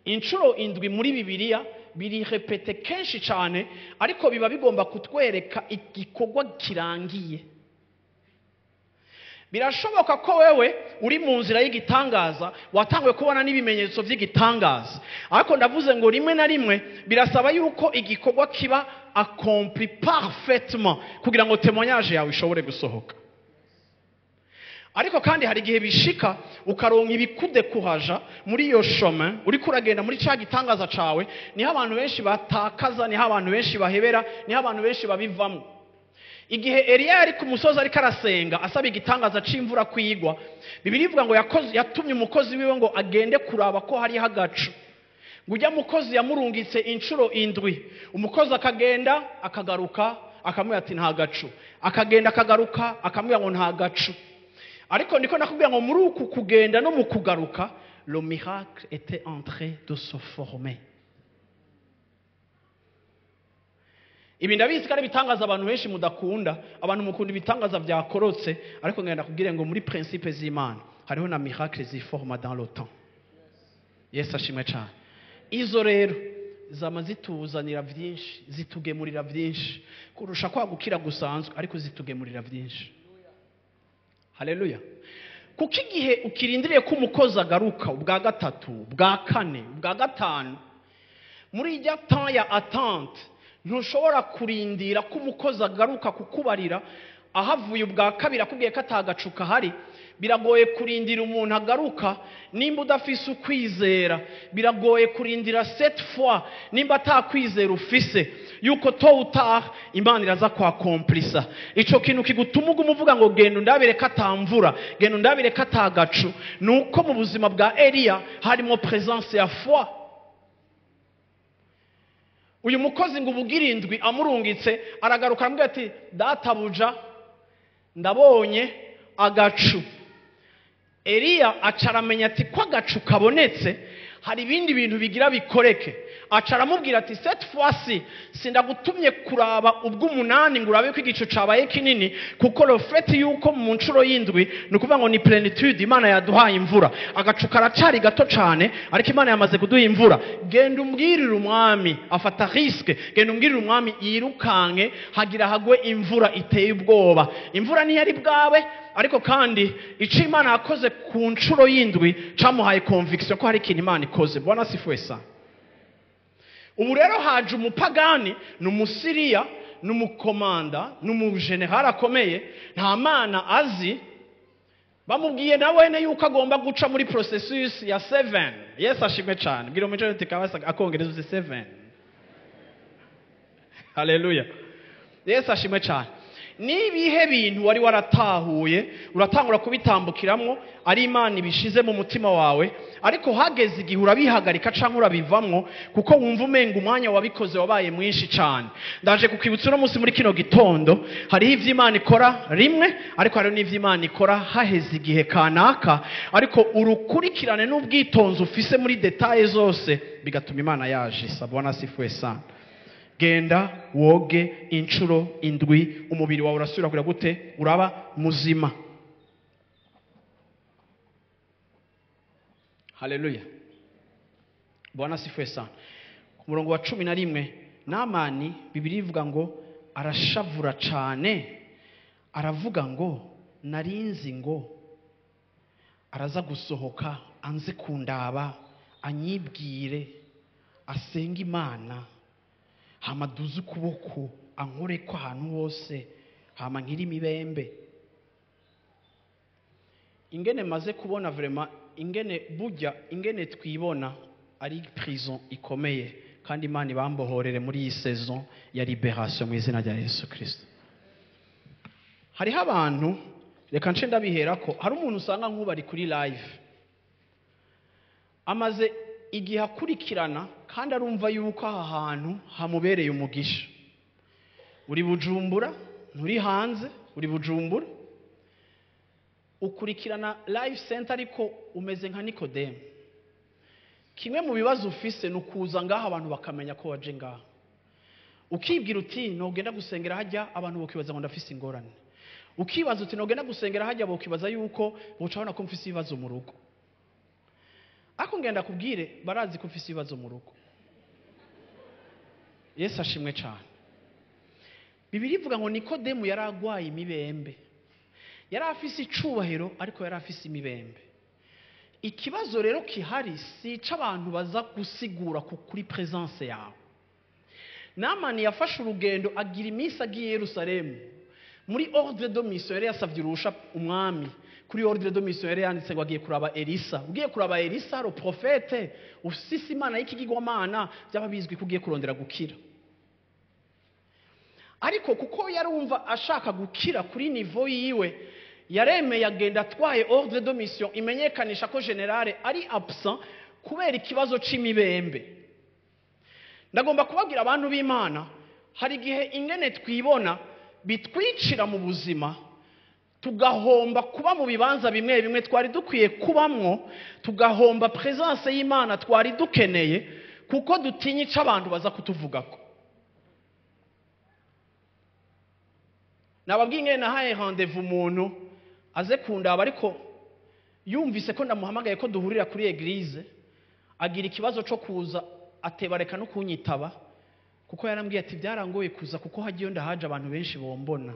Speaker 1: Inshuro 7 muri Bibiliya biri repete kenshi cyane, ariko biba bigomba kutwereka igikorwa kirangiye. Birashoboka ko wewe uri mu nzira y'igitangaza, watanguye kubona n'ibimenyetso by'igitangaza, ariko ndavuze ngo rimwe na rimwe birasaba yuko igikorwa kiba accompli parfaitement kugira ngo témoignage yawe ishobore gusohoka. Ariko kandi hari igihe bishika ukaronka ibikudekuraja muri iyo chemin uriko uragenda muri ca gitangaza cawe. Niho abantu benshi batakaza, niho abantu benshi bahebera, niho abantu benshi babivamo. Igihe Eliya yari ku musozi ariko arasenga asaba igitangaza c'imvura kwigwa, Bibiliya ivuga ngo yatumye umukozi wiwe ngo agende kuraba ko hariho agacu. Ngo ujya mukozi yamurungitse inshuro 7, umukozi akagenda akagaruka akamubwira ati nta gacu, akagenda akagaruka akamubwira ngo nta gacu. Ariko niko nakubwira ngo muri uku kugenda no mu kugaruka, le miracle était en train de se former. Ibi ndabizi ko ari ibitangaza abantu benshi mudakunda, abantu mukunda ibitangaza byakorotse, ariko ngenda kubwira ngo muri principe z'Imana hariho na miracle ziforma dans le temps. Yesu ashimwe cyane. Izo rero zama zituzanira byinshi, zitugemurira byinshi kurusha kwagukira gusanzwe, ariko zitugemurira byinshi. Haleluya. Kuko igihe ukirindiriye ko umukozi agaruka ubwa 3, ubwa 4, ubwa 5, muri ijya temps ya attente ntushobora kurindira ko umukozi agaruka kukubarira ahavuye ubwa 2 akubwiye ko atagacuka hari. Biragoye kurindira umuntu agaruka nimba udafise ukwizera. Biragoye kurindira cette fois nimba atakwizera ufise yuko tôt ou tard Imana iraza kwakomplisa. Ico kintu kigutuma uguma uvuga ngo genda undabire ko atamvura, genda undabire ko atagacu, nuko mu buzima bwa Eliya harimo présence ya foi. Uyu mukozi ngo ubugira 7 amurungitse aragaruka aramubwira ati databuja ndabonye agacu. Eliya acaramenya ati ko agacu kabonetse Hari ibindi bintu bigira bikoreke. Aca aramubwira ati cette fois-ci sindagutumye kuraba ubw'umunani ngo urabe ko igicu cabaye kinini, kuko le fait yuko mu nshuro y'indwi ni ukuvuga ngo ni plénitude, Imana yaduhaye imvura. Agacu karacari gato cane, ariko Imana yamaze kuduha imvura. Genda umbwirire umwami, afata risque, genda umbwirire umwami yirukanke hagira hagwe imvura iteye ubwoba. Imvura ntiyari bwawe, ariko kandi ico Imana yakoze ku nshuro y'indwi camuhaye conviction ko hari ikintu Imana ikoze. Bwana asifiwe sana. Ubu rero haje umupagani, ni umusiriya, ni umukomanda, ni umujenerali akomeye, nta mana azi. Bamubwiye na wene yuko agomba guca muri processus ya 7. Yesu ashimwe cyane. Bwira umuco uti kabasa akongereza uti 7. Haleluya. Yesu ashimwe cyane. Nibihe bintu wari waratahuye uratangura kubitambukiramwo ari Imana ibishize mu mutima wawe, ariko hageze igihe urabihagarika canke urabivamwo kuko wumva umenga umwanya wabikoze wabaye mwinshi cyane. Ndaje kukwibutsa uno munsi muri kino gitondo, hariho ivyo Imana ikora rimwe, ariko hariho n'ivyo Imana ikora haheze igihe kanaka, ariko urukurikirane n'ubwitonzi ufise muri details zose bigatuma Imana yaje. Bwana asifiwe sana. Genda woge inshuro indwi, umubiri wawe urasubira kugira gute? Uraba muzima. Haleluya. Bwana asifiwe sana. Ku murongo wa 11, Namani Bibiliya ivuga ngo arashavura cane, aravuga ngo narinzi ngo araza gusohoka anze kundaba, anyibwire, asenge Imana, hama duze ukuboko ankore ko ahantu hose, hama nkiri imibembe. Ingene maze kubona vraiment ingene burya ingene twibona ari prison ikomeye, kandi Imana ibambohorere muri iyi saison ya liberation mu izina rya Yesu Kristo. Hariho abantu, reka nce ndabiherako, hari umuntu usanga nk'ubu ari kuri live amaze igihe akurikirana kandi arumva yuko aha hantu hamubereye umugisha. Uri Bujumbura, nturi hanze, uri Bujumbura, ukurikirana Life Center, ariko umeze nka Nikodemu. Kimwe mu bibazo ufise ni ukuza ngaha abantu bakamenya ko waje ngaha, ukibwira uti nogenda gusengera hajya abantu bokibaza ngo ndafise ingorane, ukibaza uti nogenda gusengera hajya bokibaza yuko bocabona ko mfise ibibazo mu rugo. Ariko ngenda kubwire, barazi ko ufise ibibazo mu rugo. Yesu ashimwe cyane. Bibiliya ivuga ngo Nikodemu yari agwaye imibembe, yari afise icubahiro ariko yari afise imibembe. Ikibazo rero kihari si ic'abantu baza gusigura kuri presence yawe. Namani yafashe urugendo agira iminsi agiye Yerusalemu muri ordre de mission, yari yasavye urusha umwami. Kuri ordre de mission yari yanditse ngo agiye kuraba Elisa. Ugiye kuraba Elisa le prophète, ufise Imana y'ikigirwamana, byaba bizwi ko ugiye kurondera gukira. Ariko kuko yarumva ashaka gukira kuri niveau yiwe, yaremeye agenda atwaye ordre de mission imenyekanisha ko generale ari absent kubera ikibazo c'imibembe. Ndagomba kubabwira abantu b'Imana, hari igihe ingene twibona bitwicira mu buzima, tugahomba kuba mu bibanza bimwe bimwe twari dukwiye kubamwo, tugahomba presence y'Imana twari dukeneye, kuko dutinya ico abantu baza kutuvugako. Nababwiye ingene nahaye rendez-vous umuntu aze kundaba, ariko yumvise ko ndamuhamagaye ko duhurira kuri église, agira ikibazo co kuza atebareka no kunyitaba, kuko yarambwiye ati byarangoye kuza kuko hagiye ndahaje abantu benshi bombona.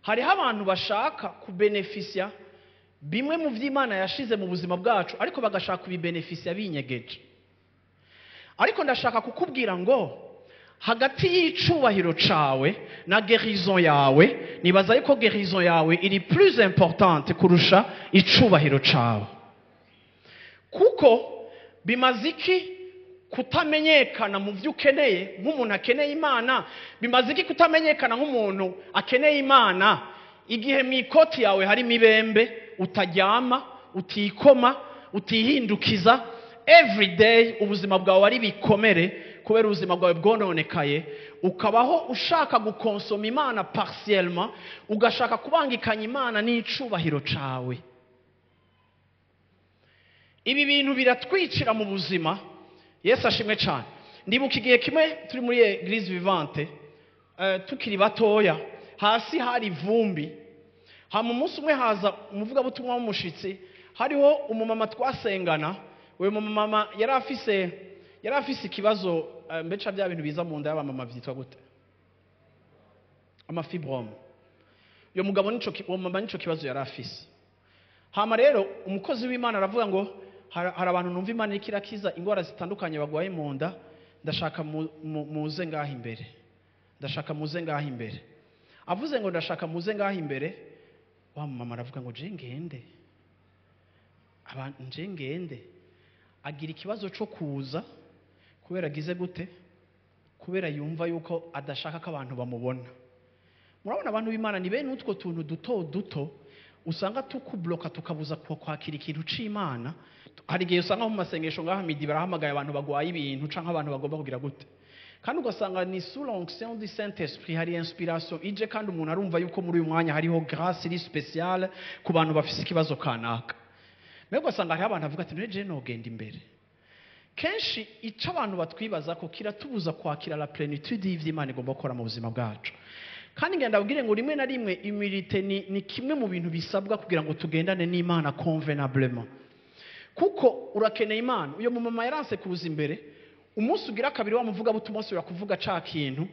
Speaker 1: Hariho abantu bashaka kubenefisia bimwe mu vy'Imana yashize mu buzima bwacu, ariko bagashaka kubibenefisia binyegeje. Ariko ndashaka kukubwira ngo hagati y'icubahiro cawe na guérison yawe, nibaza yuko guérison yawe iri plus importante kurusha icubahiro cawe. Kuko bimaze iki kutamenyekana mu vyo ukeneye nk'umuntu akeneye Imana? Bimaze iki kutamenyekana nk'umuntu akeneye Imana igihe mu ikoti yawe hari imibembe, utaryama, utikoma, utihindukiza, every day ubuzima bwawe ari bikomere kubera ubuzima bwawe bwononekaye, ukabaho ushaka gukonsoma Imana partiellement, ugashaka kubangikanya Imana n'icubahiro cawe. Ibi bintu biratwicira mu buzima. Yesu ashimwe cyane. Ndibuka igihe kimwe turi muri Eglise Vivante, tukiri batoya, hasi hari ivumbi. Hama umunsi umwe haza umuvugabutumwa w'umushitsi, hariho umumama twasengana. Uyu mumama yari afise ikibazo, mbeca bya bintu biza mu nda y'abamama vyitwa gute? Amafibrome. Uyo mugabo nico, uwo mama nico kibazo yari afise. Hama rero umukozi w'Imana aravuga ngo hari abantu numva Imana iriko irakiza ingwara zitandukanye bagwaye mu nda, ndashaka muze ngaha imbere. Ndashaka muze ngaha imbere. Avuze ngo ndashaka muze ngaha imbere, wa mama aravuga ngo je ngende. Nje ngende. Agira ikibazo cyo kuza kubera agize gute? Kubera yumva yuko adashaka ko abantu bamubona. Murabona abantu b'Imana ni bene utwo tuntu duto duto usanga tukubloka tukabuza kwakira ikintu c'Imana. Hari igihe usanga mu masengesho ngaha midi barahamagaye abantu bagwaye ibintu canke abantu bagomba kugira gute, kandi ugasanga ni sous l'onction du Saint-Esprit, hari inspiration ije, kandi umuntu arumva yuko muri uyu mwanya hariho grâce iri spéciale ku bantu bafise ikibazo kanaka. Mbega ugasanga hariho abantu bavuga ati none je nogenda imbere. Kenshi ico abantu batwibaza ko kiratubuza kwakira la plénitude y'ivyo igomba gukora mu buzima bwacu. Kandi ngenda abwire ngo rimwe na rimwe humilité ni kimwe mu bintu bisabwa kugira ngo tugendane n'Imana convenablement. Kuko urakeneye Imana. Uyo mumama yaranse kuza imbere, umunsi ugira kabiri wa muvuga butumwa asubira kuvuga ca kintu,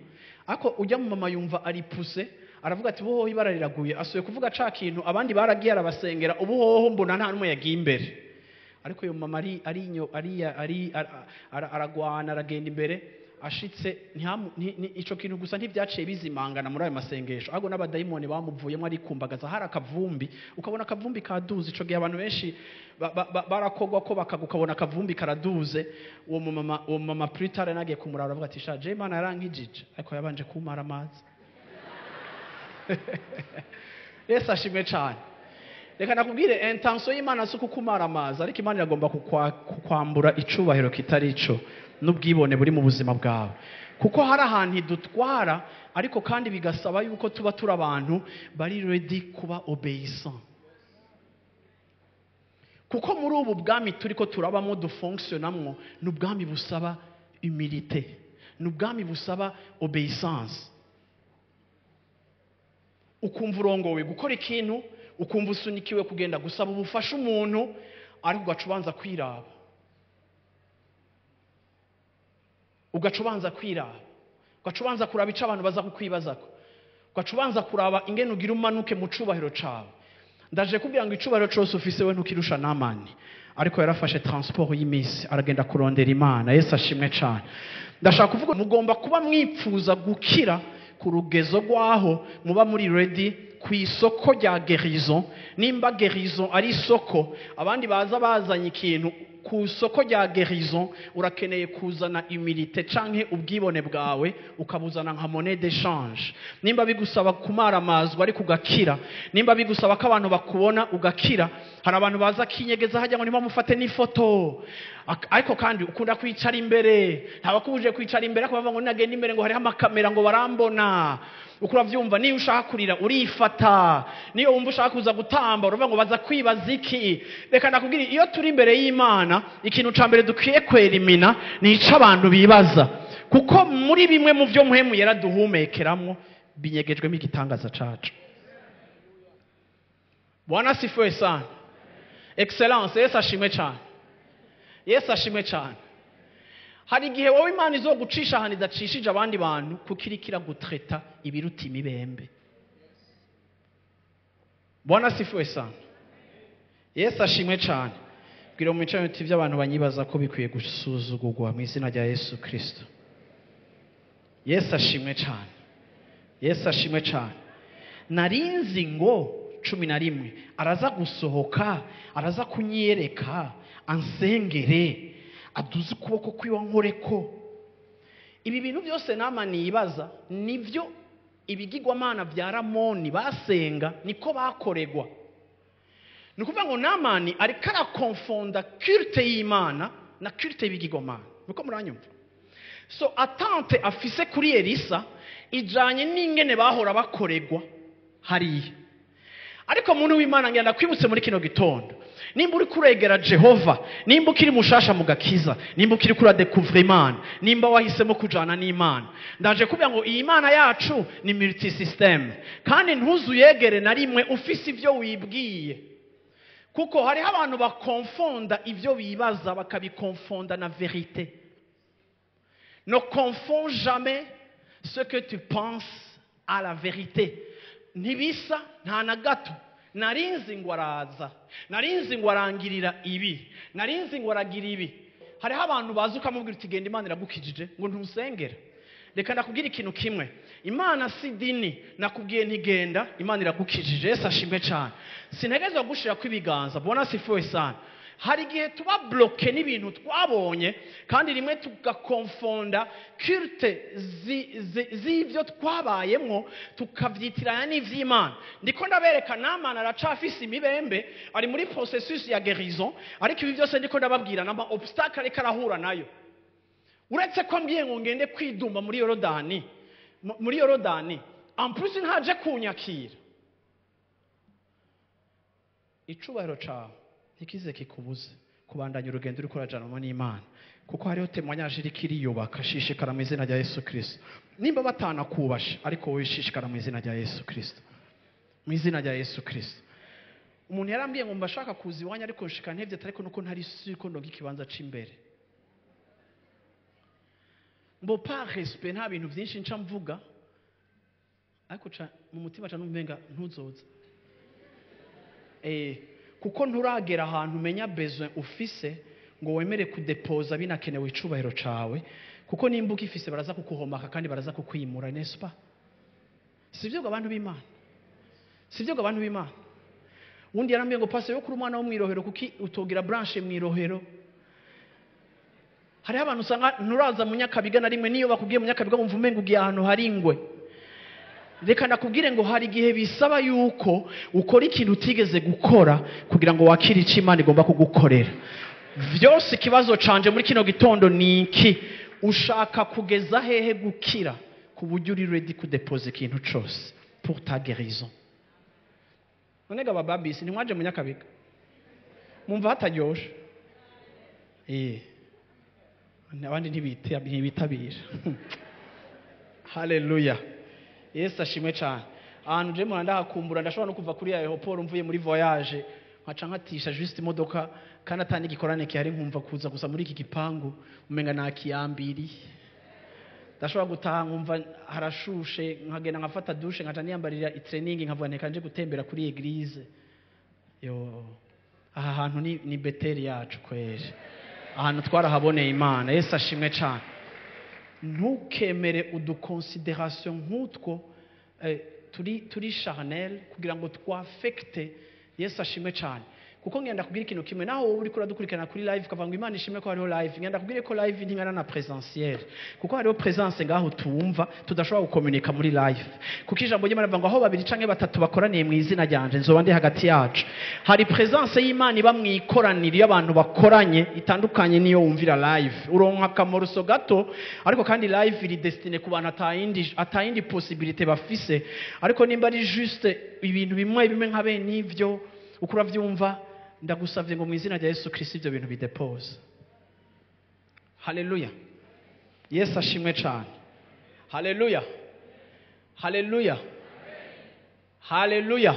Speaker 1: ariko ujya mu mama yumva ari poussé, aravuga ati buhoho ibara riraguye, asuye kuvuga ca kintu, abandi baragiye arabasengera, ubuhoho mbona nta numwe yagiye imbere. Ariko uyo mama ari ari aragwana, aragenda imbere, ashitse ico kintu gusa ntivyaciye bizimangana muri ayo masengesho, ahubwo n'abadayimoni bamuvuyemo arikumbagaza. Hari akavumbi, ukabona akavumbi kaduze. Ico gihe abantu benshi barakogwa ko bakagukabona akavumbi karaduze. Uwo mama plus tard nagiye kumurara aravuga ati sha je Imana yarankijije, ariko yabanje kumara amazi. Yesu ashimwe cyane. Reka nakubwire intention y'Imana si kukumara amazi, ariko Imana iragomba kukwambura icubahiro kitari ico n'ubwibone buri mu buzima bwawe. Kuko hari ahantu idutwara, ariko kandi bigasaba yuko tuba turi abantu bari ready kuba obéissant. Kuko muri ubu bwami turiko turabamo dufonctionnamwo, ni ubwami busaba humilité, ni ubwami busaba obéissance. Ukumva urongowe gukora ikintu, ukumva usunikiwe kugenda gusaba ubufasha umuntu, ariko ugaca ubanza kwiraba. Ugaca ubanza kwiraba, ugaca ubanza kuraba ico abantu baza kukwibazako, ugaca ubanza kuraba ingene ugira umanuke mu cubahiro cawe. Ndaje kubwira ngo icubahiro cose ufise we ntukirusha Namani, ariko yarafashe transport y'imisi aragenda kurondera Imana. Yesu ashimwe cyane. Ndashaka kuvuga mugomba kuba mwipfuza gukira ku rugezo rwaho muba muri ready ku isoko rya guérison. Nimba guérison ari isoko, abandi baza bazanye ikintu ku isoko rya guérison, urakeneye kuzana humilité canke ubwibone bwawe ukabuzana nka monnaie d'échange. Nimba bigusaba kumaramazwa ariko ugakira, nimba bigusaba ko abantu bakubona ugakira. Hari abantu baza kinyegeza hajya ngo ntibamufate n'ifoto, ariko kandi ukunda kwicara imbere, ntabakubuje kwicara imbere ariko bavuga ngo nagenda imbere ngo hariho amakamera ngo barambona. Uko uravyumva, niyo ushaka kurira urifata, niyo wumva ushaka kuza gutamba uravuga ngo baza kwibaza iki. Reka nakubwire, iyo turi imbere y'Imana ikintu ca mbere dukwiye kwerimina ni ico abantu bibaza, kuko muri bimwe mu vyo muhemu yaraduhumekeramwo binyegejwemo igitangaza cacu. Bwana asifiwe sana. Excellence. Yesu ashimwe cyane. Yesu ashimwe cyane. Hari igihe wowe Imana izogucisha ahantu idacishije abandi bantu, kuko iriko iragutreta ibiruta imibembe. Bwana asifiwe sana. Yesu ashimwe cyane. Bwira mu mico y'ibiti by'abantu banyibaza ko bikwiye gusuzugurwa mu izina rya Yesu Kristo. Yesu ashimwe cyane. Yesu ashimwe cyane. Narinzi ngo 11 araza gusohoka, araza kunyereka, ansengere, aduze ukuboko kwiwa nkoreko. Ibi bintu byose Namani yibaza nivyo ibigirwamana vya Ramoni basenga niko bakoregwa. Ni ukuvuga ngo Namani ariko arakonfonda culte y'Imana na culte y'ibigirwamana. Niko muranyumva? So attente afise kuri Elisa ijanye n'ingene bahora bakoregwa hariya. Ariko muntu w'Imana ngenda kwibutse muri kino gitondo, Nimba uri kuregera Jehova, nimba ukiri mushasha mu gakiza, nimba ukiri kuradekuvura Imana, nimba wahisemo kujana n'Imana, ndaje kubwira ngo iyi Mana yacu ni multisystème, kandi ntuzuyegere na rimwe ufise ivyo wibwiye, kuko hariho abantu bakonfonda ivyo bibaza bakabikonfonda na vérité. Ne confonds jamais ce que tu penses à la vérité. Ntibisa nta na gato. Narinzi ngo araza, narinzi ngo arangirira ibi, narinzi ngo aragira ibi. Hariho abantu baza ukamubwira uti genda, Imana iragukijije, ngo ntusengera. Reka ndakubwira ikintu kimwe, Imana si dini. Nakubwiye ntigenda, Imana iragukijije. Yesu ashimwe cyane. Sintegerezwa gushira kw'ibiganza. Bwana asifiwe sana. Hari igihe tuba bloqué n'ibintu twabonye, kandi rimwe tugakonfonda culte z'ibyo twabayemwo, tukavyitiranya n'ivy'Imana. Ndiko ndabereka, Namani aracafise imibembe, ari muri processus ya guérison, ariko ibi byose ndiko ndababwira nama obstacle ariko arahura nayo. Uretse ko ambwiye ngo ngende kwidumba muri Yorodani, muri Yorodani, en plus ntaje kunyakira. Icubahiro cawe ntikize kikubuze kubandanya urugendo uriko urajanwa n'Imana, kuko hariho témoignage iriko iriyubaka. Shishikara mu izina rya Yesu Kristo. Nimba batanakubashe, ariko wowe shishikara mu izina rya Yesu Kristo, mu izina rya Yesu Kristo. Umuntu yarambwiye ngo mbashaka kuza iwanyu, ariko nshika ntevye, ariko nuko ntari sûr ko ndonka ikibanza c'imbere. Mbo par respect nta bintu byinshi nca mvuga, ariko ca mu mutima ca numvenga ntuzoza, kuko nturagera ahantu umenya besoin ufise ngo wemere kudepoza binakenewe icubahiro cawe, kuko nimba ugifise baraza kukuhomaka kandi baraza kukwimura, n'est-ce pas? Sivyo ngo abantu b'Imana? Sivyo ngo abantu b'Imana? Undi yarambwiye ngo pastor, yo kuri umwana wo mw'irohero, kuki utogira branche mw'irohero? Hariho abantu usanga nturaza mu Nyakabiga na rimwe, niyo bakubwiye mu Nyakabiga wumva umenga ugiye ahantu hari ingwe. Reka nakubwire ngo hari igihe bisaba yuko ukora ikintu utigeze gukora kugira ngo wakire icyo Imana igomba kugukorera vyose. Ikibazo canje muri kino gitondo ni iki: ushaka kugeza hehe gukira ku buryo uri ready kudepoza ikintu cose pour ta guérison? None ga bababisi, ntimwaje mu Nyakabiga mumva hataryoshe? Abandi ntibitabira. Haleluya, Yesu ashimwe cyane. Ahantu je muhanda ndahakumbura. Ndashobora no kuva kuri aéroport mvuye muri voyage, nkaca nkatisha juste imodoka, kandi atani igikorane gihari, nkumva kuza gusa muri iki gipangu umenga nakiyambiriye. Ndashobora gutaha nkumva harashushe, nkagenda nkafata douche, nkaca niyambarira itraining, nkavuga neka nje gutembera kuri église. Yo, aha hantu ni Beteli yacu kweri, ahantu twarahaboneye Imana. Yesu ashimwe cyane. Ntukemere uduconsidération nk'utwo turi charnel kugira ngo twafekte. Yesu ashimwe cyane. Kuko ngenda kubwira ikintu kimwe, naho wowe uriko uradukurikirana kuri live ukavuga ngo Imana ishimwe ko hariho live, ngenda kubwira ko live ntingana na présentiel, kuko hariho présence ngaho tumva tudashobora gukomunika muri live, kuko ijambo ry'Imana rivuga ngo aho babiri canke batatu bakoraniye mu izina ryanje, nzoba ndi hagati yacu. Hari présence y'Imana iba mu ikoraniro iyo abantu bakoranye, itandukanye n'iyo wumvira live. Uronka akamoroso gato, ariko kandi live iri destinée ku bantu atayindi possibilité bafise. Ariko nimba ari juste ibintu bimwe bimwe nka bene ivyo uko uravyumva, ndagusavye ngo mu izina rya Yesu Kristo ivyo bintu bidepose. Haleluya, Yesu ashimwe cane. Haleluya, haleluya, haleluya.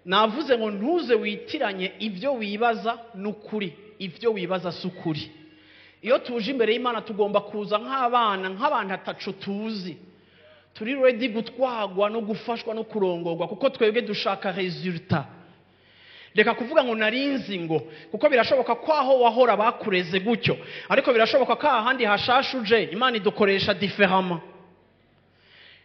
Speaker 1: Navuze ngo ntuze witiranye ibyo wibaza n'ukuri. Ibyo wibaza si ukuri. Iyo tuje imbere y'Imana tugomba kuza nk'abana, nk'abantu atacu tuzi, turi ready gutwagwa no gufashwa no kurongorwa, kuko twebwe dushaka résultat. Reka kuvuga ngo narinzi ngo, kuko birashoboka ko aho wahora bakureze gutyo, ariko birashoboka ko ahandi hashasha uje Imana idukoresha différemment.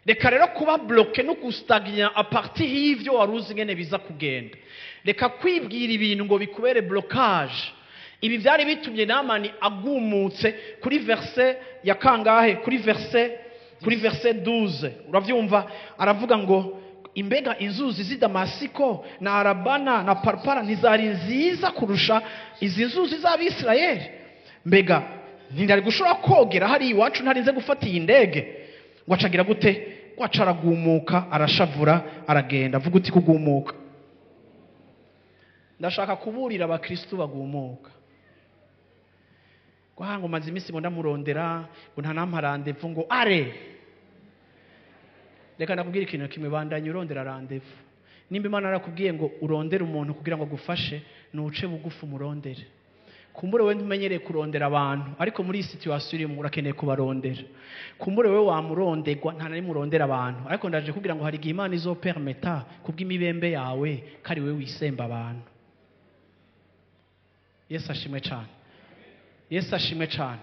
Speaker 1: Reka rero kuba bloqué no gustagna à partir y'ivyo wari uzi ingene biza kugenda. Reka kwibwira ibintu ngo bikubere blocage. Ibi byari bitumye Namani agumutse. Kuri verset ya kangahe? Kuri verset 12, uravyumva, aravuga ngo imbega inzuzi z'i Damasiko na Arabana na Parpara ntizari nziza kurusha izi nzuzi z'Abisirayeli? Mbega ntindari gushobora kogera hari iwacu ntarinze gufata iyi ndege? Ngo acagira gute? Ngo aca aragumuka, arashavura, aragenda. Avuga uti kugumuka. Ndashaka kuburira abakristu bagumuka. Ngo maze iminsi ngo ndamurondera ngo nta nampa rendez-vous ngo are. Reka nakubwira ikintu kimwe, bandanye urondera rendez-vous. Nimba Imana yarakubwiye ngo urondere umuntu kugira ngo agufashe, nuce bugufi umurondere. Kumbure wewe ntumenyereye kurondera abantu, ariko muri iyi situation urimo urakeneye kubarondera. Kumbure wewe wamurondegwa, nta na rimwe urondera abantu, ariko ndaje kugira ngo hari igihe Imana izopermeta kubw'imibembe yawe kari wewe wisemba abantu. Yesu ashimwe cyane. Yesu ashimwe cyane.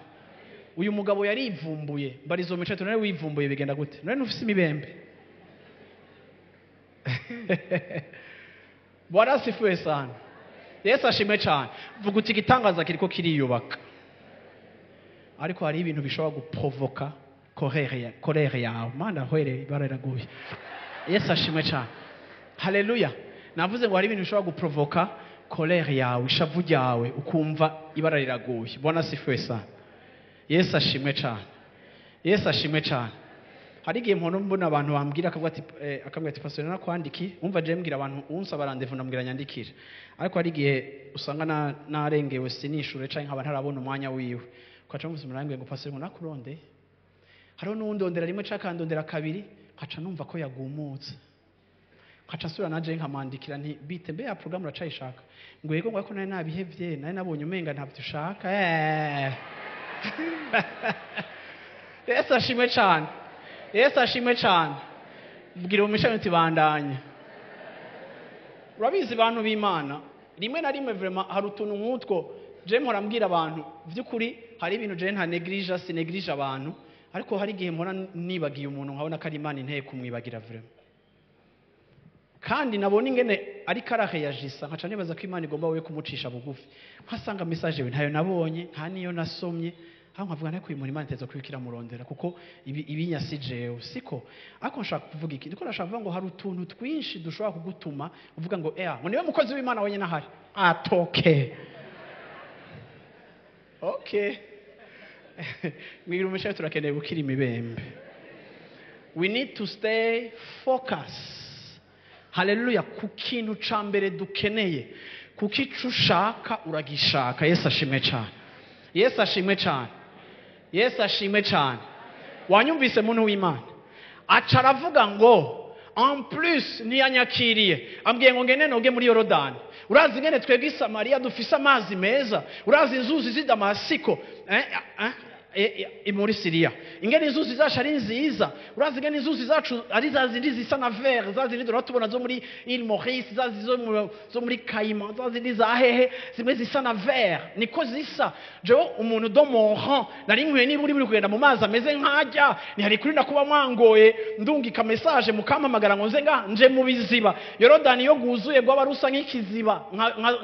Speaker 1: Uyu mugabo yarivumbuye, mbarizo mico tunare wivumbuye bigenda gute? None ufise imibembe. Bwana asifiwe sana. Yesu ashimwe cyane. Vuga uti igitangaza kiriko kiriyubaka. Ariko hari ibintu bishobora guprovoka colère yawe. Mana hwere bararaguye. Yesu ashimwe cyane. Haleluya. Navuze ngo hari ibintu bishobora guprovoka colère yawe, ishavu ryawe, ukumva ibara riraguye. Bwana asifiwe sana. Yesu ashimwe cyane. Yesu ashimwe cyane. Hari igihe mpora mbona abantu bambwira akavuga ati pastor nakwandiki, umva je mbwira abantu unsaba rendez-vous ndambwira nyandikira. Ariko hari igihe usanga narengewe sinishure canke nkaba ntarabona umwanya wiwe. Ukaca mvuze murangiye ngo pastor ngo nakuronde. Hariho n'uwundondera rimwe canke akandondera kabiri, nkaca numva ko yagumutse. Nkaca nsubira naje nkamwandikira nti bite mbe ya programme uracayishaka? Ngo yego, ngo ariko nari nabihevye, nari nabonye umenga ntabyo ushaka. Yesu ashimwe cyane. Yesu ashimwe cyane. Mbwira umishami uti bandanya. Urabizi bantu b'Imana, rimwe na rimwe vraiment hari utuntu nk'utwo je mpora mbwira abantu by'ukuri hari ibintu je nta neglige, sineglige abantu, ariko hari igihe mpora nibagiye umuntu nkabona ko ari Imana inteye kumwibagira vraiment. Kandi nabona ingene ariko araheyajisa nkaca nibaza ko Imana igomba wewe kumucisha bugufi. Nkasanga message we ntayo nabonye, nta niyo nasomye. Aho nkavuga nako uyu muntu Imana iteza kubikira murondera kuko ibinyasi jewe siko. Ariko nshaka kuvuga iki? Ndiko nashaka kuvuga ngo hari utuntu twinshi dushobora kugutuma uvuga ngo ngo niwe mukozi w'Imana wenyine ahari. Atoke. Okay. Mwigira umushaye turakeneye gukira imibembe. We need to stay focused. Haleluya, ku kintu ca mbere dukeneye. Kuko ico ushaka uragishaka. Yesu ashimwe cyane. Yesu ashimwe cyane. Yesu ashimwe cyane. Wanyumvise muntu w'Imana. Aca aravuga ngo en plus ntiyanyakiriye, ambwiye ngo ngene noge muri Yorodani. Urazi ngene twebwe i Samariya dufise amazi meza, urazi inzuzi z'i Damasiko muri Siriya, ingene inzuzi zacu ari nziza, urazi ingene inzuzi zacu ari za zindi zisa na vert, za zindi duratubona zo muri Île Maurice, za zindi zo muri Caïman, za zindi za hehe, zimwe zisa na vert, niko zisa. Jewe umuntu do mon rang nari nkwiye niba uri kugenda mu mazi ameze nkajya, ntihari kuri nakuba mwangoye ndungika message mukampamagara ngo nze nga nje mu biziba. Yorodani yo guzuye gwaba rusa nk'ikiziba,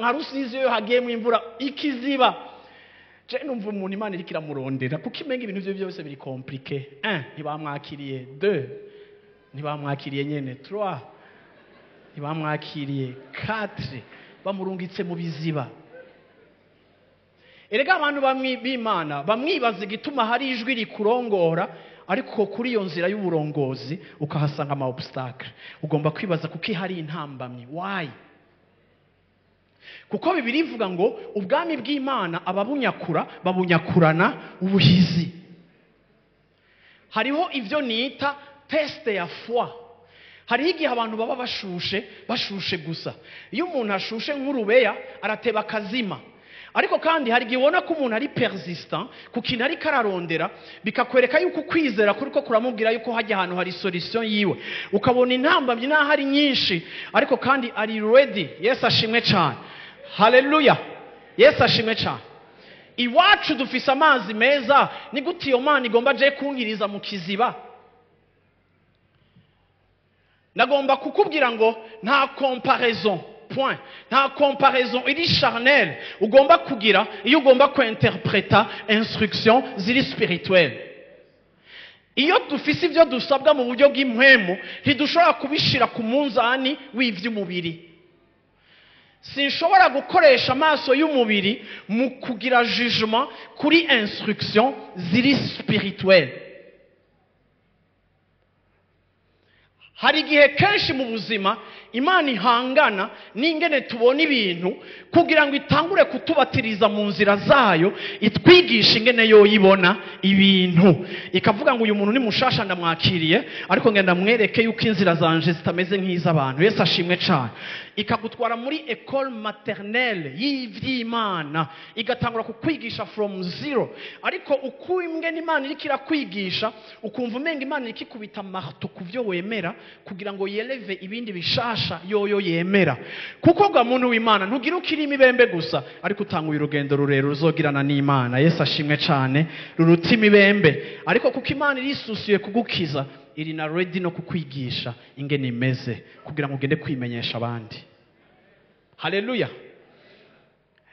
Speaker 1: nka Rusizi yo hagiyemo imvura ikiziba. Je numva umuntu Imana iriko iramurondera kuko imenga ibintu byo byose biri compliqué. 1 ntibamwakiriye, 2 ntibamwakiriye nyene, 3 ntibamwakiriye, 4 bamurungitse mu biziba. Erega abantu b'Imana bamwibaza igituma hari ijwi rikurongora, ariko kuri iyo nzira y'uburongozi ukahasanga ama obstacle. Ugomba kwibaza kuki hari intambamyi. Why? Kuko Bibiliya ivuga ngo ubwami bw'Imana ababunyakura babunyakurana ubuhizi. Hariho ivyo nita teste ya foi. Hariho igihe abantu baba bashushe gusa. Iyo umuntu ashushe nk'urubeya arateba akazima. Ariko kandi hari igihe ubona ko umuntu ari persistant ku kintu ariko ararondera, bikakwereka yuko ukwizera kuri ko kuramubwira yuko hajya ahantu hari solution yiwe. Ukabona intambamyi naho ari nyinshi, ariko kandi ari ready. Yesu ashimwe cyane. Haleluya. Yesu ashimwe cyane. Iwacu dufise amazi meza, ni gute iyo Mana igomba je kunkiriza mu kiziba? Nagomba kukubwira ngo nta comparaison. Point. Nta comparaison iri charnel ugomba kugira iyo ugomba kuinterpreta instruction ziri spirituelle. Iyo dufise ivyo dusabwa mu buryo bw'impwemu ntidushobora kubishira ku munzani w'ivy'umubiri. Sinshobora gukoresha amaso y'umubiri mu kugira jugement kuri instruction ziri spirituelle. Hari igihe kenshi mu buzima Imana ihangana n'ingene tubona ibintu kugira ngo itangure kutubatiriza mu nzira zayo, itwigisha ingene yoyibona ibintu. Ikavuga ngo uyu muntu ni mushasha ndamwakiriye, ariko ngenda mwereke yuko inzira zanje zitameze nk'iz'abantu. Yesu ashimwe cyane. Ikagutwara muri école maternelle y'ivy'Imana, igatangura kukwigisha from zero. Ariko uko ingene Imana iriko irakwigisha, ukumva umenga Imana iriko ikubita marteau ku vyo wemera kugira ngo yeleve ibindi bishasha yoyo yemera. Kuko ga muntu w'Imana ntugira ukiri imibembe gusa, ariko utanguye urugendo rurerure uzogirana n'Imana. Yesu ashimwe cyane, ruruta imibembe. Ariko kuko Imana irisusuye kugukiza, iri na ready no kukwigisha ingene imeze kugira ngo ugende kwimenyesha abandi. Haleluya.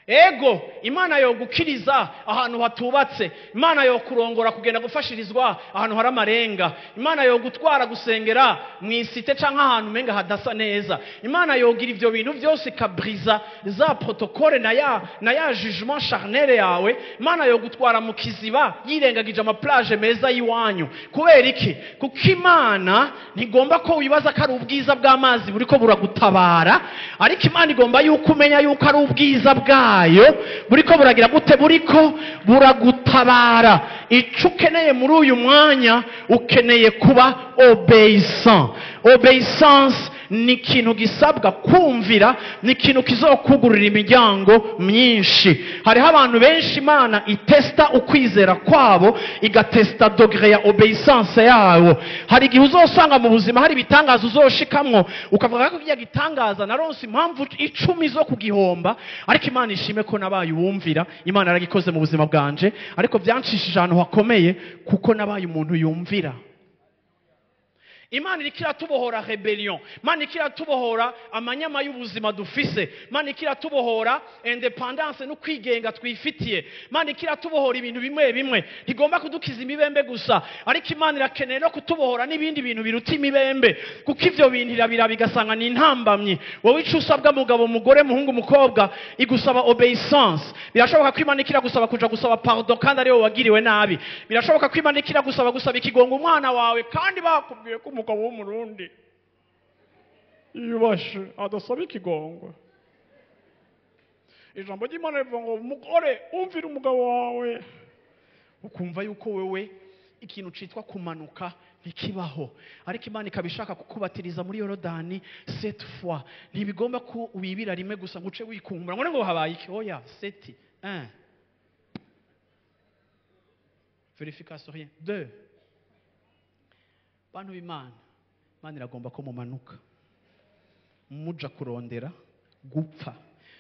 Speaker 1: Ego Imana yogukiriza ahantu hatubatse, Imana yokurongora kugenda gufashirizwa ahantu hari amarenga, Imana yogutwara gusengera mwisite canke ahantu menga hadasa neza. Imana yogira ivyo bintu byose ikabriza za protocole na ya jugement charnel yawe. Imana yogutwara mu kiziba yirengagije ama plage meza yiwanyu. Kubera iki? Kuko Imana ntigomba ko wibaza ko ari ubwiza bw'amazi buriko buragutabara, ariko Imana igomba yuko umenya yuko ari ubwiza bwa buriko buragira gute, buriko buragutabara. Ico ukeneye muri uyu mwanya, ukeneye kuba obéissant. Obéissance ni ikintu gisabwa kumvira, ni ikintu kizokugurira imiryango myinshi. Hariho abantu benshi Imana itesta ukwizera kwabo, igatesta degré ya obéissance yabo. Hari igihe uzosanga mu buzima hari ibitangaza uzoshikamwo ukavuga ko kijya gitangaza naronse impamvu 10 zo kugihomba, ariko Imana ishime ko nabaye uwumvira. Imana yaragikoze mu buzima bwanje, ariko byancishije ahantu hakomeye kuko nabaye umuntu yumvira. Imana iriko iratubohora rebellion, Imana iriko iratubohora amanyama y'ubuzima dufise, Imana iriko iratubohora independance no kwigenga twifitiye, Imana iriko iratubohora ibintu bimwe bimwe. Ntigomba kudukiza imibembe gusa, ariko Imana irakeneye no kutubohora n'ibindi bintu biruta imibembe, kuko ivyo bintu irabira bigasanga ni intambamyi. Wowe ico usabwa mugabo, mugore, muhungu, mukobwa, igusaba obéissance. Birashoboka ko Imana ikiragusaba kuja gusaba pardon kandi ari wowe wagiriwe nabi. Birashoboka ko Imana ikiragusaba gusaba ikigongo umwana wawe kandi bakubwiye ko umugabo w'umurundi yubashe adasaba ikigongwe. Ijambo ry'Imana rivuga ngo umugore umvira umugabo wawe, ukumva yuko wewe ikintu citwa kumanuka ntikibaho, ariko Imana ikaba ishaka kukubatiriza muri Yorodani cette fois. Ntibigomba ko wibira rimwe gusa ngo uce wikumbura ngo habaye iki. Oya, sept 1 vérification rien 2. Bantu b'Imana, Imana iragomba ko mumanuka muja kurondera gupfa,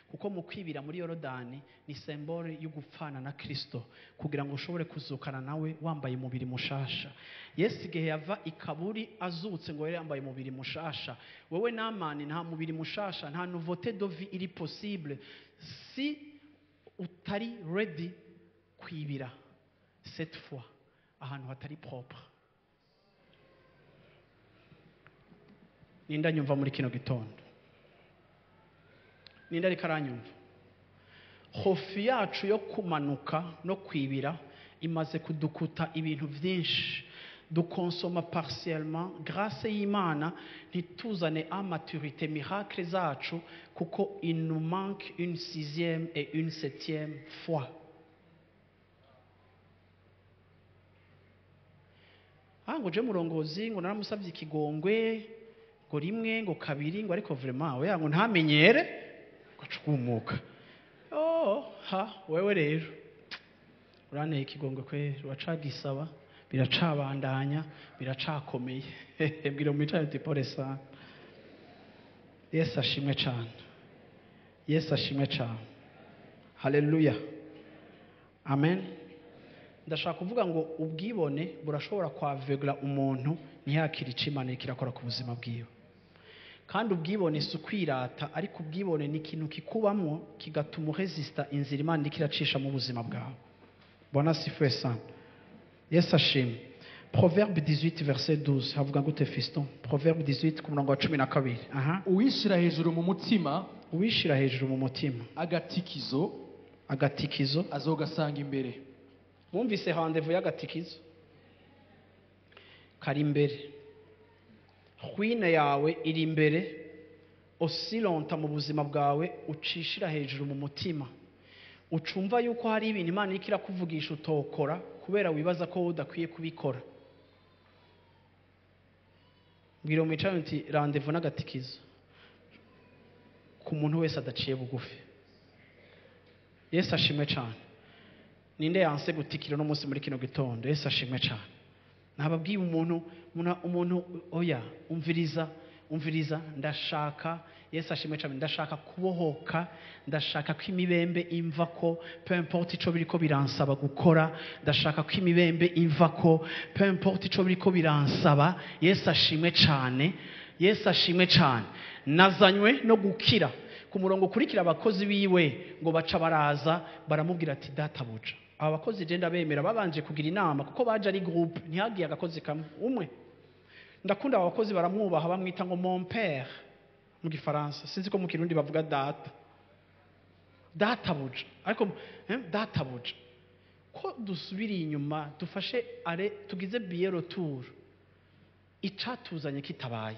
Speaker 1: kuko mu kwibira muri Yorodani ni symbole yo gupfana na Kristo kugira ngo ushobore kuzukana nawe wambaye umubiri mushasha. Yesu igihe yava ikaburi azutse ngo yari yambaye umubiri mushasha. Wewe Namani nta mubiri mushasha, nta nouveauté de vie iri possible si utari ready kwibira cette fois ahantu hatari propre. Ninda nyumva muri kino gitondo, ninda ariko aranyumva. Hofi yacu yo kumanuka no kwibira imaze kudukuta ibintu byinshi. Dukonsoma partiellement grâce y'Imana, ntituzane à maturité miracle zacu, kuko il nous manque une 6e et une 7e fois. Ngo je murongozi ngo naramusabye ikigongwe ngo rimwe ngo kabiri ngo ariko vraiment oya ngo ntamenyere ngo acukumuka. Oh ha, wewe rero uranteye ikigongwe kwe, uracagisaba, biracabandanya, biracakomeye. Bwira mu ati pole sana. Yesu ashimwe cyane, Yesu ashimwe cyane. Haleluya, amen. Ndashaka kuvuga ngo ubwibone burashobora kwavegura umuntu ntiyakire icyo Imana iriko irakora ku buzima bwiwe. Kandi ubwibone si ukwirata, ariko ubwibone ni ikintu kikubamwo kigatuma uresista inzira Imana iriko iracisha mu buzima bwawe. Bwana asifiwe sana. Yesu ashimwe. Proverbe 18 verset 12 havuga gute fiston? Proverbe 18 ku murongo wa 12. Aha.
Speaker 3: Uwishira hejuru mu mutima,
Speaker 1: uwishira hejuru mu mutima,
Speaker 3: agatikizo,
Speaker 1: agatikizo
Speaker 3: azogasanga imbere.
Speaker 1: Mwumvise rendez-vous y'agatikizo kari imbere. Ruine yawe iri imbere Aussi longtemps mu buzima bwawe ucishira hejuru mu mutima, ucumva yuko hari ibintu Imana iriko irakuvugisha utokora kubera wibaza ko wowe udakwiye kubikora. Mbwira mwicaranye uti rendez-vous n'agatikizo ku muntu wese adaciye bugufi. Yesu ashimwe cyane. Ninde yanse gutikira uno munsi muri kino gitondo? Yesu ashimwe cyane. Nababwiye umuntu oya, umviriza, umviriza, ndashaka, Yesu ashimwe cyane, ndashaka kubohoka, ndashaka ko imibembe imva ko, peu importe ico biriko biransaba gukora, ndashaka ko imibembe imva ko, peu importe ico biriko biransaba. Yesu ashimwe cyane, Yesu ashimwe cyane. Nazanywe no gukira. Ku murongo ukurikira, abakozi biwe ngo baca baraza baramubwira ati databuja. Aba bakozi je ndabemera, babanje kugira inama kuko baje ari groupe, ntihagiye agakozi kamwe umwe. Ndakunda aba bakozi, baramwubaha, bamwita ngo mon père mu gifaransa, sinzi ko mu kirundi bavuga data, databuja. Ariko databuja, ko dusubiriye inyuma, dufashe aller, tugize billet retour, icatuzanye kitabaye,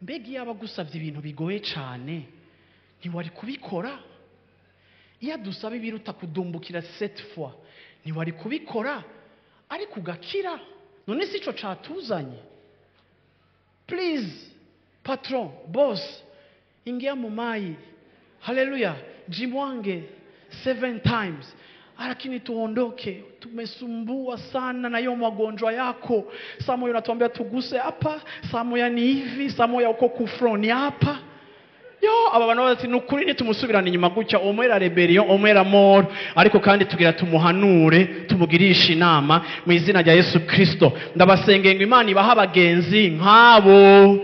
Speaker 1: mbega iyo aba agusavye ibintu bigoye cane ntiwari kubikora? Iyo adusaba ibiruta kudumbukira cette fois ntiwari kubikora ariko ugakira? None si ico catuzanye? Please patron, boss, ingia mu mayi, haleluya, jimwange 7 times, lakini tuondoke. Tumesumbua sana na hiyo magonjwa yako. Saa moja unatuambia tuguse hapa, saa moja ni hivi, saa moja uko kufroni hapa. Yo, aba bantu bati nukuri nitumusubirana inyuma gutya, umwera rebellion, umwera moro, ariko kandi tugira tumuhanure, tumugirishe inama mu izina rya Yesu Kristo. Ndabasengeye ngo Imana ibahe abagenzi nk'abo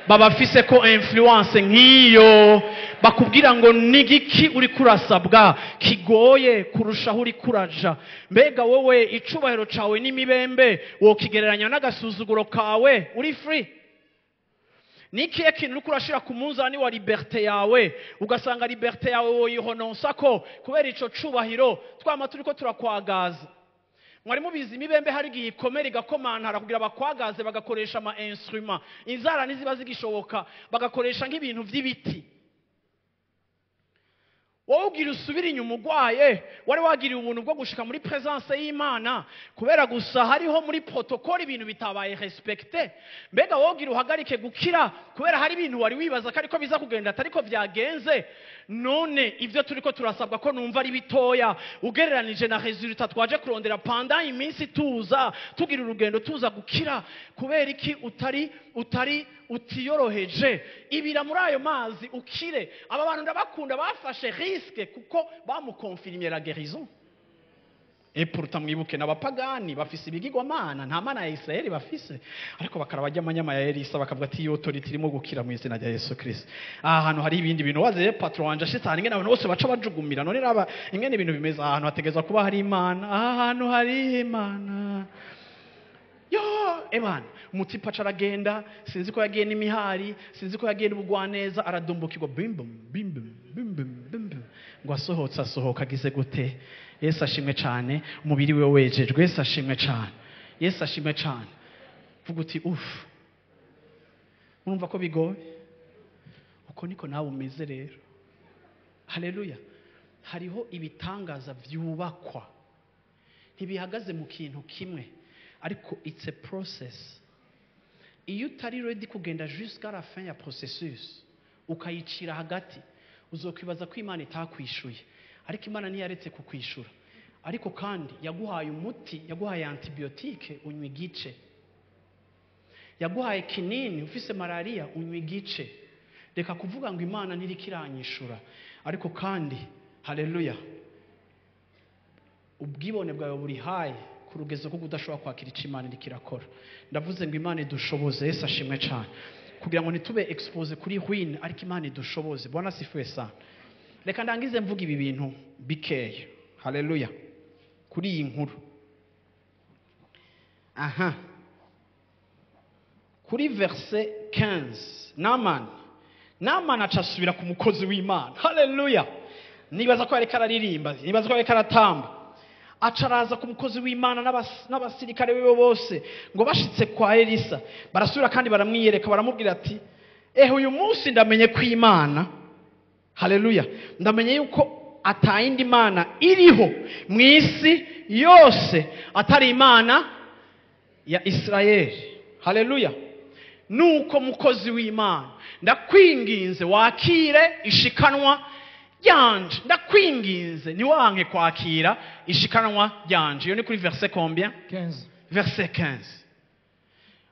Speaker 1: babafise ko influence nk'iyo, bakubwira ngo nigiki uri kurasabwa kigoye kurushaho uri kuraja. Mbega wowe icubahiro cawe n'imibembe wokigereranya n'agasuzuguro kawe uri free? Ni ikihe kintu uriko urashira ku munzani wa liberté yawe, ugasanga liberté yawe woyihononsa ko kubera ico cubahiro twama turiko turakwagaza? Mwari mubizi, imibembe hari igihe ikomera igakomantara kugira bakwagaze, bagakoresha ama instrument, inzara ntiziba zigishoboka, bagakoresha nk'ibintu vy'ibiti. Wowe ugira usubire inyuma ugwaye, wari wagiriye ubuntu bwo gushika muri présence y'Imana, kubera gusa hariho muri protocole ibintu bitabaye respecté. Mbega wowe ugira uhagarike gukira kubera hari ibintu wari wibaza ko ariko biza kugenda atariko vyagenze? None ivyo turiko turasabwa ko numva ari bitoya ugereranije na résultat twaje kurondera pendant iminsi tuza tugira urugendo tuza gukira, kubera iki utari utiyoroheje ibira muri ayo mazi ukire? Aba bantu ndabakunda, bafashe risque kuko bamukonfirmye la guérison. Et pourtant mwibuke n'abapagani bafise ibigirwamana, nta mana ya Israeli bafise, ariko bakaraba amanyama ya Elisa bakavuga ati iyo autorité irimo gukira mu izina rya Yesu Kristo. Aha hantu hari ibindi bintu waze patron wanje ashitse ahantu, ingene abantu bose baca bajugumira. None raba ingene ibintu bimeze ahantu, hategezwa kuba hari Imana, aha hantu hari Imana. Yo ebana, umutipa aca aragenda, sinzi ko yagiye n'imihari, sinzi ko yagiye n'ubugwaneza, aradumbukirwa, bim bim bim bim bim bim bim bim. Ngo asohotse, asohoka agize gute? Yesu ashimwe cyane, umubiri we wejejwe. Yesu ashimwe cyane, Yesu ashimwe cyane. Vuga uti uf. Urumva ko bigoye? Uko niko nawe umeze rero. Haleluya. Hariho ibitangaza vyubakwa, ntibihagaze mu kintu kimwe, ariko it's a process. Iyo utari ready kugenda jusqu'à la fin ya processus, ukayicira hagati, uzokwibaza ko Imana itakwishuye. Ariko Imana ntiyaretse kukwishura, ariko kandi yaguhaye umuti, yaguhaye antibiotique, unywa igice. Yaguhaye kinini ufise malaria, unywa igice. Reka kuvuga ngo Imana ntiriko iranyishura. Ariko kandi haleluya, ubwibone bwawe buri hayi ku rugezo rwo kudashobora kwakira icyo Imana iriko irakora. Ndavuze ngo Imana idushoboze. Yesu ashimwe cyane. Kugira ngo ntitube exposé kuri ruine, ariko Imana idushoboze. Bwana asifiwe sana. Reka ndangize mvuga ibi bintu bikeya, haleluya, kuri iyi nkuru. Aha kuri verset 15, Namani aca asubira ku mukozi w'Imana. Haleluya. Nibaza ko yariko araririmba, nibaza ko yariko aratamba, aca araza ku mukozi w'Imana n'abasirikare biwe bose. Ngo bashitse kwa Elisa, barasubira kandi baramwiyereka, baramubwira ati Uyu munsi ndamenye ko Imana, haleluya, ndamenye yuko atayindi Imana iriho mu isi yose atari Imana ya Israeli. Haleluya. Nuko mukozi w'Imana, ndakwinginze wakire ishikanwa ryanje, ndakwinginze niwanke kwakira ishikanwa ryanje. Iyo ni kuri verset combien?
Speaker 3: 15.
Speaker 1: Verset 15.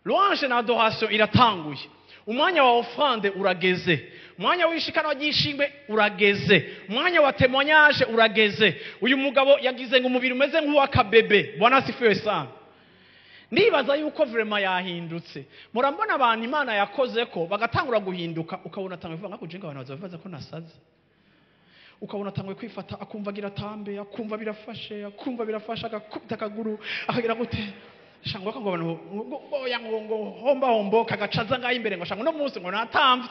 Speaker 1: Louange na adoration iratanguye, umwanya wa offrande urageze, umwanya w'ishikanwa ry'ishimwe urageze, umwanya wa témoignage urageze. Uyu mugabo yagize ngo umubiri umeze nk'uw'akabebe. Bwana asifiwe sana. Ndibaza yuko vraiment yahindutse. Murambona abantu Imana yakoze ko bagatangura guhinduka, ukabona atangwe kuvuga ngo jenga abantu bazabaza ko nasaze, ukabona atangwe kwifata, akumva agira tambe, akumva birafashe, akumva birafashe, agakubita akaguru akagira gute, shangwa ko abantu ngo ya ngo homba hombo kagacaza ngaho imbere ngo shangwa no munsi ngo natamvye.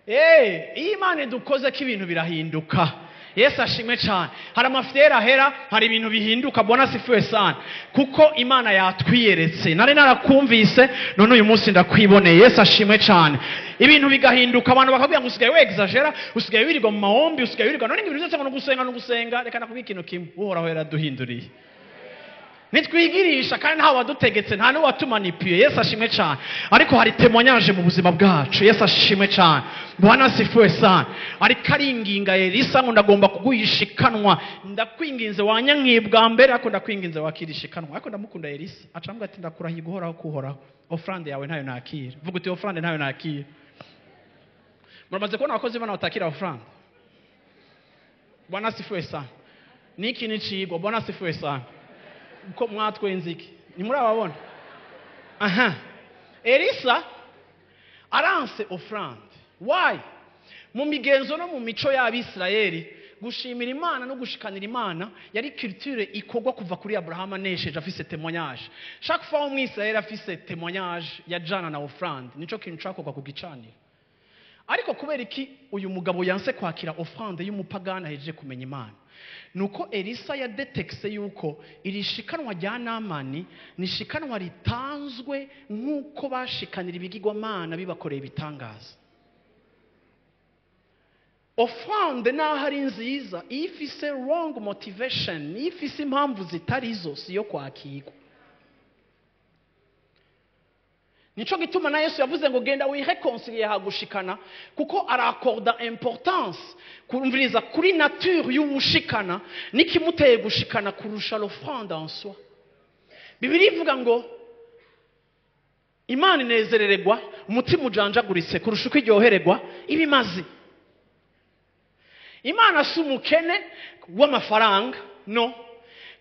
Speaker 1: Iyo Imana dukoze ko ibintu birahinduka. Yesu ashimwe cyane. Hari amafyera ahera, hari ibintu bihinduka. Bwana asifiwe sana, kuko Imana yatwiyeretse. Nari narakumvise, none uyu munsi ndakwiboneye. Yesu ashimwe cyane. Ibintu bigahinduka, abantu bakabwira ngo usigaye wexagera, usigaye wirirwa mu mahombi, usigaye wirirwa none ibintu byose ngo nugusenga nugusenga. Reka nakubwira ikintu kimwe, Uhoraho yaraduhinduriye. Nitwigirisha kandi nta wadutegetse, nta n'uwatumanipuye. Yesu ashimwe cyane. Ariko hari témoignage mu buzima bwacu. Yesu ashimwe cyane. Bwana asifiwe sana. Ariko aringinga Elisa ngo ndagomba kuguhishikanwa, ndakwinginze wanyankibwa mbere, ariko ndakwinginze wakirishikanwa. Ariko ndamukunda Elisa, acambwa ati ndakurahiye guhoraho kuhoraho, offrande yawe ntayo nakira. Vuga uti offrande ntayo nakira. Muramaze kubona abakozi bana batakira offrande. Bwana asifiwe sana. Niki ni cigwa. Bwana asifiwe sana. Uko mwatwenze iki ntimurababona. Aha, Elisa aranse offrande. Why? Mu migenzo no mu mico y'Abisirayeli, gushimira Imana no gushikanira Imana yari culture ikorwa kuva kuri Abraham anesheje afise témoignage. Chaque fois umwisirayeli afise témoignage yajana na offrande, nico kintu cakorwa ku gicaniro. Ariko kubera iki uyu mugabo yanse kwakira offrande y'umupagani ahejeje kumenya Imana? Nuko Elisa yadetekse yuko iri shikanwa rya Namani ni shikanwa ritanzwe nk'uko bashikanira ibigirwamana bibakoreye ibitangaza. Offrande naho ari nziza, iyo ifise wrong motivation, iyo ifise impamvu zitari zo, siyo kwakirwa. Nico gituma na Yesu yavuze ngo genda wireconcilier hagushikana, kuko arakorda importance kumviriza kuri nature y'ubushikana nikimuteye gushikana kurusha l'offrande en soi. Bibiliya ivuga ngo Imana inezerererwa umutima ujanjaguritse kurusha uko iryohererwa ibimazi. Imana si umukene w'amafaranga, no,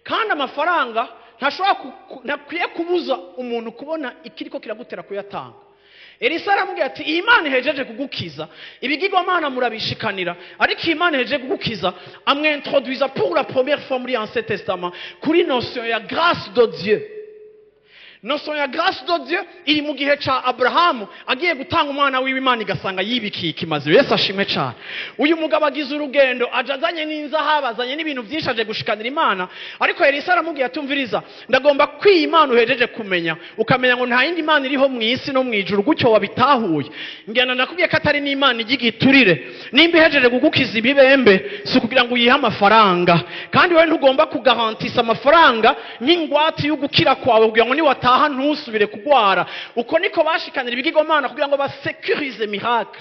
Speaker 1: kandi amafaranga ntashobora ntakwiye kubuza umuntu kubona ikiriko kiragutera kuyatanga. Elisa aramubwira ati iyi Imana ihejeje kugukiza, ibigirwamana murabishikanira, ariko iyi Imana ihejeje kugukiza. Amwintroduisa pour la première fois muri Ancien Testament kuri notion ya grâce de Dieu. Notion ya grâce de Dieu iri mu gihe ca Abrahamu agiye gutanga umwana wiwe, Imana igasanga yibikiye ikimazi. Yesu ashimwe cyane. Uyu mugabo agize urugendo, aje azanye n'inzahabu, azanye n'ibintu byinshi, aje gushikanira Imana. Ariko Elisa aramubwira ati umviriza, ndagomba kwiha Imana uhejeje kumenya, ukamenya ngo nta yindi Imana iriho mu isi no mu ijuru, gutyo wabitahuye. Ngenda ndakubwiye ko atari n'Imana igigiturire. Nimba ihejeje kugukiza ibibembe, si ukugira ngo uyihe amafaranga, kandi wowe ntugomba kugarantisa amafaranga nk'ingwate y'ugukira kwawe kugira ngo niwataha ntusubire kugwara. Uko niko bashikanira ibigirwamana kugira ngo basekurize miracle.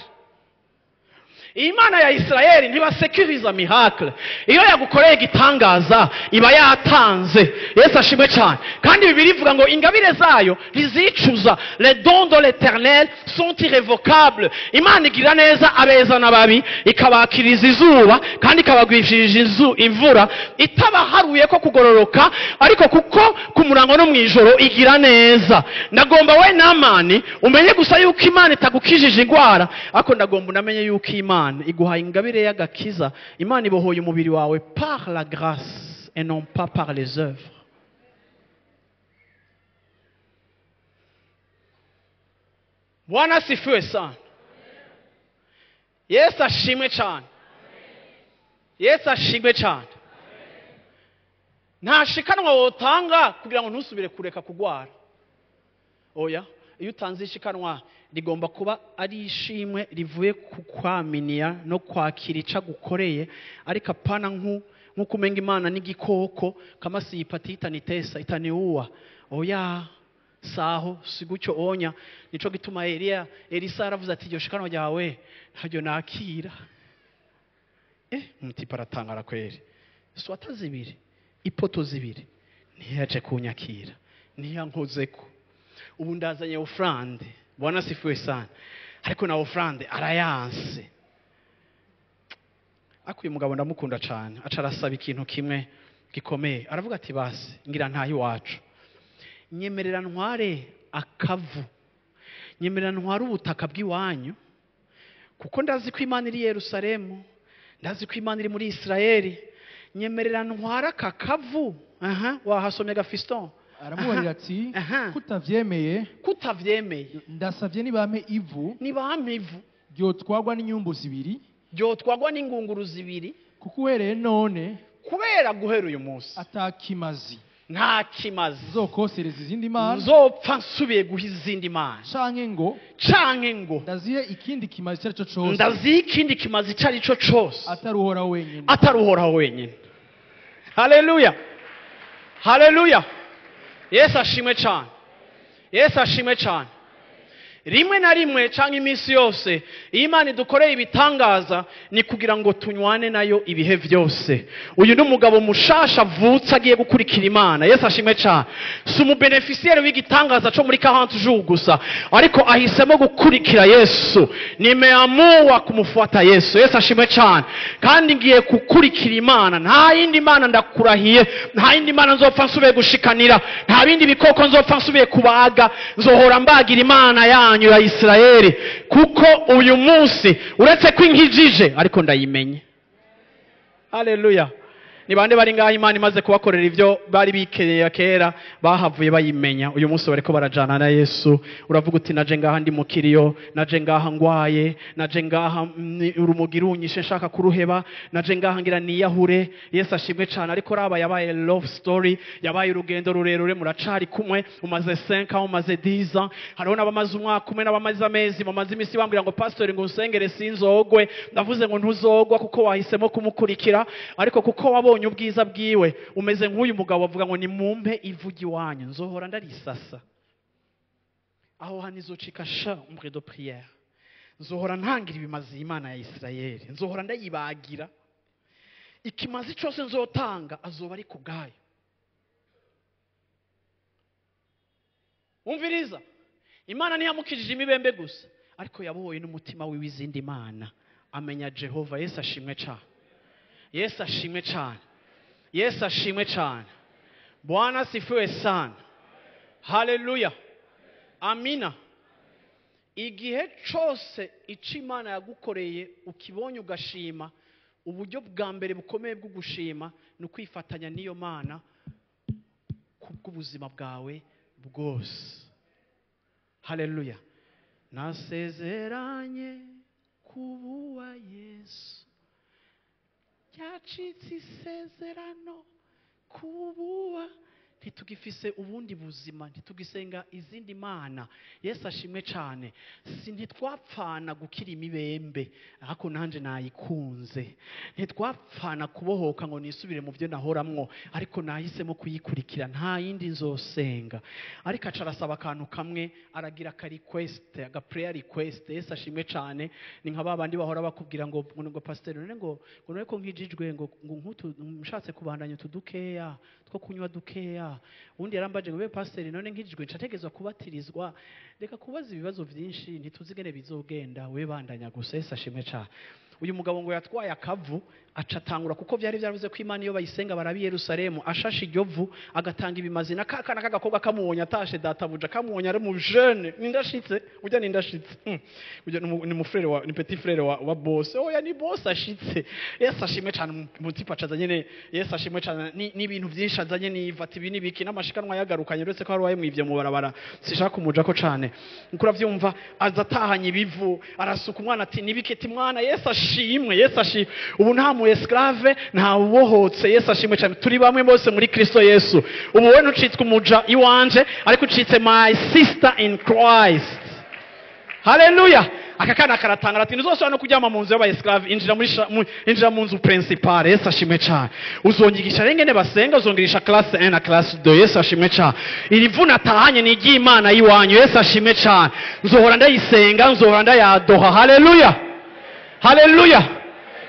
Speaker 1: Imana ya Israeli ntibasekuriza miracle. Iyo yagukoreye igitangaza iba yatanze. Yesu ashimwe cyane. Kandi Bibiliya ivuga ngo ingabire zayo ntizicuza. Les dons de l'Éternel sont irrévocables. Imana igira neza abeza n'ababi, ikabakiriza izuba kandi ikabagwishiriza imvura, itabaharuye ko kugororoka, ariko kuko ku murango no mwijoro igira neza. Ndagomba we Namani umenye gusa yuko Imana itagukijije ingwara, ariko ndagomba unamenye yuko Imana iguhaye ingabire y'agakiza. Imana ibohoye umubiri wawe par la grâce et non pas par les œuvres. Bwana asifiwe sana. Yesu ashimwe cyane. Yesu ashimwe cyane. Nta shikanwa wotanga kugira ngo ntusubire kureka kugwara. Oya, Iyo utanze ishikanwa rigomba kuba ari ishimwe rivuye ku kwaminiya no kwakira ico agukoreye, ariko apana nk'uko umenga Imana n'igikoko kama si ipatita nitesa itaniua. Oya, saho si gutyo onya. Nico gituma Elisa yaravuze ati iryo shikanwa ryawe ntaryo nakira. Umutipa aratangara kweri. Swata zibiri, ipoto zibiri, ntiyaje kunyakira, ntiyankozeko. Ubu ndazanye ofrande, Bwana sifiwe sana, ariko na ofrande arayanse. Akuye mugabo ndamukunda cyane, aca arasaba ikintu kimwe gikomeye. Aravuga ati basi ngira ntahe iwacu, nyemerera ntware akavu, nyemerera ntware ubutaka bw'iwanyu, kuko ndazi ko Imana iri Yerusalemu, ndazi ko Imana iri muri Israeli, nyemerera ntware aka kavu. Aha, wahasomye Gafiston.
Speaker 3: Aramubarira ati kutavyemeye,
Speaker 1: kutavyemeye,
Speaker 3: ndasavye nibampe ivu,
Speaker 1: nibampe ivu
Speaker 3: ryotwagwa n'inyumbu zibiri,
Speaker 1: ryotwagwa n'ingunguru zibiri,
Speaker 3: kuko uhereye none,
Speaker 1: kubera guhera uyu munsi
Speaker 3: atakimazi,
Speaker 1: nta kimazi
Speaker 3: nzokosereza izindi mana,
Speaker 1: nzopfa nsubiye guha izindi mana,
Speaker 3: canke ngo ndazihe ikindi kimazi icyo ari cyo cose,
Speaker 1: ndazihe ikindi kimazi icyo ari cyo cose,
Speaker 3: atari Uhoraho wenyine,
Speaker 1: atari Uhoraho wenyine. Haleluya, haleluya. Yesu ashimwe cyane, Yesu ashimwe cyane. Rimwe na rimwe canke iminsi yose iyo Imana idukoreye ibitangaza ni kugira ngo tunywane nayo ibihe byose. Uyu ni umugabo mushasha avutse agiye gukurikira Imana. Yesu ashimwe cyane. Si umubeneficiaire w'igitangaza cyo muri 40 jours gusa, ariko ahisemo gukurikira Yesu. Nimeamua kumfuata Yesu. Yesu ashimwe cyane. Kandi ngiye gukurikira Imana, nta yindi Mana ndakurahiye, nta yindi Mana nzopfa nsubiye gushikanira, nta bindi bikoko nzopfa nsubiye kubaga, nzohora mbagira Imana yanyu ya Israeli, kuko uyu munsi uretse ko inkijije ariko ndayimenye. Haleluya. Ni bande bari ngaho Imana imaze kubakorera ivyo bari bikereye kera bahavuye bayimenya, uyu munsi bariko barajana na Yesu. Uravuga uti naje ngaha ndi mukiriyo, naje ngaha ngwaye, naje ngaha urumogi runyishe nshaka kuruheba, naje ngaha ngira niyahure. Yesu ashimwe cyane. Ariko raba yabaye love story, yabaye urugendo rurerure, muracari kumwe, umaze 5 ans, umaze 10 ans. Hariho n'abamaze umwaka umwe n'abamaze amezi, bamaze imisi bambwira ngo pastor ngo unsengere sinzogwe. Ndavuze ngo ntuzogwa kuko wahisemo kumukurikira, ariko kuko wabonye ubwiza bwiwe umeze nk'uyu mugabo avuga ngo nimumpe ivugi wanyu nzohora ndarisasa. Aho hantu izocika chambre de prière, nzohora ntangira ibimazi Imana ya Israeli, nzohora ndayibagira. Ikimazi cyose nzotanga azoba ari kubgayo. Umviriza, Imana ntiyamukijije imibembe gusa, ariko yabohoye n'umutima wiwe izindi mana, amenya Jehova. Yesu ashimwe cyane, Yesu ashimwe cyane, Yesu ashimwe cyane. Bwana sifiwe sana. Haleluya, amina. Igihe cyose ico Imana yagukoreye ukibonye ugashima, uburyo bwa mbere bukomeye bwo gushima ni ukwifatanya n'iyo Mana kubw'ubuzima bwawe bwose. Haleluya. Nasezeranye kubuwa Yesu, ryacitse isezerano kubuwa. Ntitugifise ubundi buzima, ntitugisenga izindi mana. Yesu ashimwe cyane. Si ntitwapfana gukira imibembe, ariko nanje nayikunze. Ntitwapfana kubohoka ngo nisubire mu byo nahoramwo, ariko nahisemo kuyikurikira, nta yindi nzosenga. Ariko aca arasaba akantu kamwe, aragira ka request, aga prayer request. Yesu ashimwe cyane. Ni nka babandi bahora bakubwira ngo ngo pastor none ngo none ko nkijijwe ngo nkutu nshatse kubandanya tudukeya two kunywa dukeya. Undi yarambaje ngo be pastor none nkijijwe ncategezwa kubatirizwa. Reka kubaza ibibazo byinshi ntituzigene bizogenda, we bandanya gusa. Yesu ashimwe cyane. Uyu mugabo ngo yatwaye akavu acatangura, kuko byari byaravuze ko Imana iyo bayisenga barabi Yerusalemu, ashashe iryo vu agatanga ibimazi. Na kakana kagakobwa kamubonye atashe databuja, kamubonye ari mu jeune, nindashitse ujya nindashitse, ujya ni mu frère wa ni petit frère wa boss. Oya ni boss ashitse. Yesu ashimwe cyane. Mutipa azanye ne Yesu ashimwe cyane ni ibintu byinshi azanye ni ivati ibi nibiki n'amashikanwa yagarukanye, uretse ko hari waye mwivye mu barabara, sishaka kumuja ko cyane. Nkura vyumva aza atahanye ibivu, arasuka umwana ati nibiki ati mwana Yesu ashimwe Ishimwe. Yesu ashimwe. Ubu nta mu esclave, nta ubohotse. Yesu ashimwe cyane. Turi bamwe bose muri Kristo Yesu. Ubu wowe ntucitswe umuja iwanje, ariko ucitse my sister in Christ. Haleluya. Aka kana karatangara ati ntuzosubira no kuryama mu nzu y'aba esclave, injira muri injira mu nzu principale. Yesu ashimwe cyane. Uzonyigisha rero ingene basenga, uzongirisha classe 1 na classe 2. Yesu ashimwe cyane. Iri vuna atahanye ni iry'Imana y'iwanyu. Yesu ashimwe cyane. Nzohora ndayisenga, nzohora ndayadoha. Haleluya. Haleluya.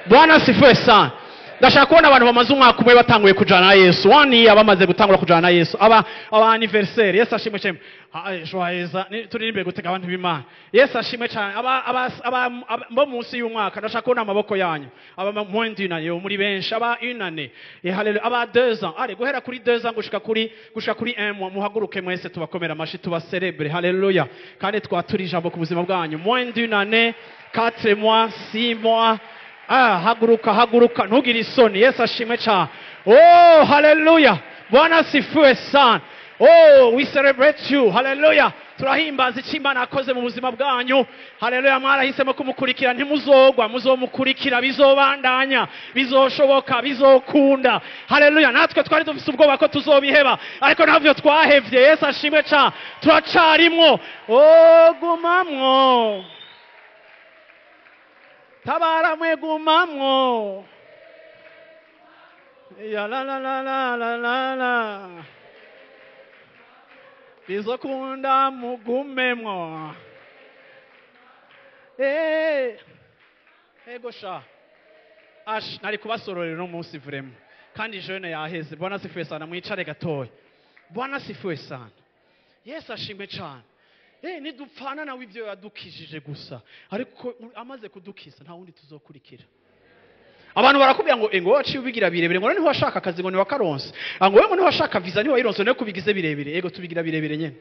Speaker 1: Bwana asifiwe sana. Ndashaka kubona abantu bamaze umwaka umwe batanguye kujana na Yesu. One year bamaze gutangura kujana na Yesu. Aba anniversaire. Yesu ashimwe cyane. Joyeux turirimbe gutega abantu b'Imana. Yesu ashimwe cyane. Aba bo munsi y'umwaka ndashaka kubona amaboko yanyu. Aba moins d'une année muri benshi, aba une année. Haleluya. Aba 2 ans. Allez, guhera kuri 2 ans gushika kuri 1 mois, muhaguruke mwese tubakomera amashi, tubacerebre. Haleluya. Kandi twatura ijambo ku buzima bwanyu. Moins d'une année, 4 mois, 6 mois. Haguruka, haguruka, ntugire isoni. Yesu ashimwe cyane. Oh, haleluya. Bwana asifiwe sana. Oh, we celebrate you. Haleluya. Turahimbaza icyo Imana yakoze mu buzima bwanyu. Haleluya. Mwarahisemo kumukurikira, ntimuzogwa, muzomukurikira, bizobandanya, bizoshoboka, bizokunda. Haleluya. Natwe twari dufise ubwoba ko tuzobiheba, ariko ntavyo twahevye. Yesu ashimwe cyane. Turacarimwo. Oh, gumamwo. Tabara mwe gumamwo. Ya la la la la la la la. Bizokunda mugumemwo. Ego sha. Ash, nari kubasororera no munsi vraiment. Kandi jeune yaheze. Bwana asifiwe sana, mwicare gatoya. Bwana asifiwe sana. Yesu ashimwe cyane. Nidupfana nawe ibyo yadukijije gusa, ariko amaze kudukiza nta wundi tuzokurikira. Abantu barakubwira ngo ngo waciye ubigira birebire, ngo niho washaka akazi, ngo ni wakaronse, ngo wewe niho washaka visa, niho wayironse, niho kubigize birebire. Ego tubigira birebire nyene.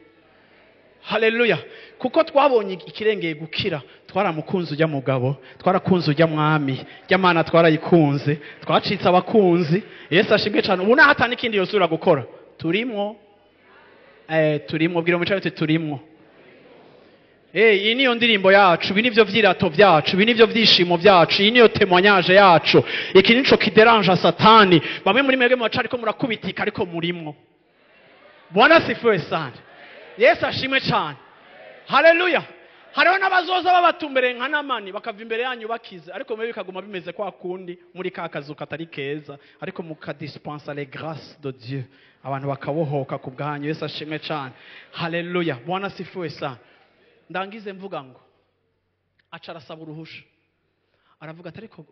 Speaker 1: Haleluya. Kuko twabonye ikirengeye gukira, twaramukunze ujya mugabo, twarakunze ujya mwami, ry'Imana twarayikunze, twacitse abakunzi. Yesu ashimwe cyane. Ubu naho atani kindi yosubira gukora. Turimwo. Turimwo, bwira umucari uti turimwo. Iyi niyo ndirimbo yacu, ibi nivyo vyirato vyacu, ibi nivyo vyishimo vyacu, iyi niyo témoignage yacu. Iki nico kideranja Satani. Bamwe muri mwebwe mwaca ariko murakubitika, ariko murimwo. Bwana asifiwe sana. Yesu ashimwe cyane. Haleluya. Hariho n'abazoza babatumbere nka Namani, bakava imbere yanyu bakize, ariko mwe bikaguma bimeze kwa kundi muri ka kazu katari keza, ariko mukadispensa les grâces de Dieu. Abantu bakabohoka ku bwanyu. Yesu ashimwe cyane. Haleluya. Bwana asifiwe sana. Ndangize mvuga ngo aca arasaba uruhusha, aravuga ati ariko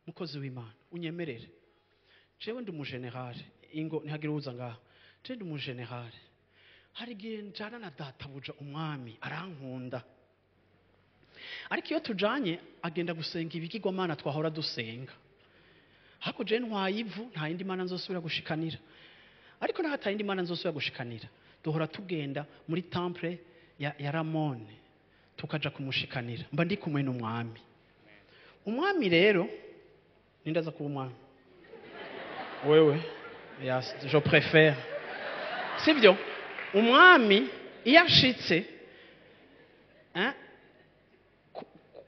Speaker 1: mukozi w'Imana unyemerere, jewe ndi umugenerale, ingo ntihagire uza ngaha, jewe ndi umugenerale, hari igihe njana na databuja umwami arankunda, ariko iyo tujanye agenda gusenga ibigirwamana twahora dusenga, ariko jewe ntwaye ivu, nta yindi mana nzosubira gushikanira, ariko naho ata yindi mana nzosubira gushikanira, duhora tugenda muri temple ya Ramone tukaja kumushikanira, mba ndi kumwe n'umwami. Umwami rero nindaza kuba umwami wewe, yes, je préfère, sivyo? Umwami iyo ashitse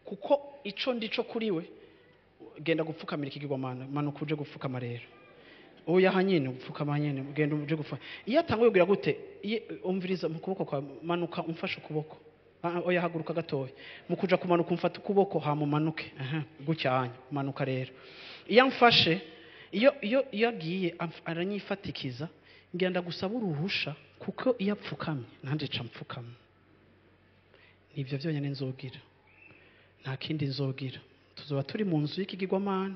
Speaker 1: kuko ico ndico kuri we, genda gupfukamira ikigirwamana, manuka uje gupfukama rero. Oya hanyine gupfukama nyene, genda uje gupfukama. Iyo atanguye kugira gute, umviriza mu kuboko kwa manuka umfashe ukuboko. Oya haguruka gatoya. Mu kuja kumanuka umfata ukuboko hamumanuke. Gucyanya manuka rero. Iyo amfashe, iyo agiye aranyifatikiza, ngenda gusaba uruhusha kuko iyo apfukamye nanje ca mpfukama. Nivyo vyonyene nzogira. Nta kindi nzogira. Tuzoba turi mu nzu y'ikigirwamana,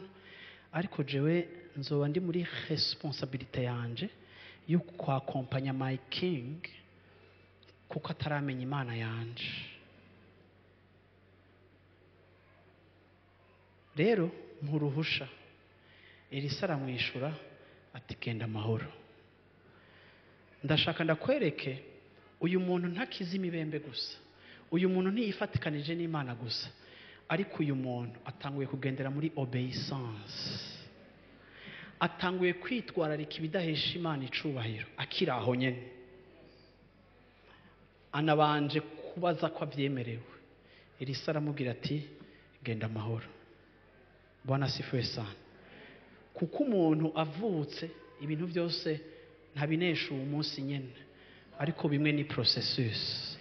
Speaker 1: ariko jewe nzoba ndi muri responsabilité yanje yo kwakompanya my king kuko ataramenya Imana yanje. Rero nkuruhusha. Elisa aramwishura ati genda amahoro. Ndashaka ndakwereke uyu muntu ntakiza imibembe gusa, uyu muntu ntiyifatikanije n'Imana gusa, ariko uyu muntu atanguye kugendera muri obeissance, atanguye kwitwararika ibidahesha Imana icubahiro akiri aho nyene, anabanje kubaza ko avyemerewe. Elisa aramubwira ati genda amahoro. Bwana asifiwe sana. Kuko umuntu avutse ibintu byose ntabinesha uwo munsi nyene, ariko bimwe ni processus.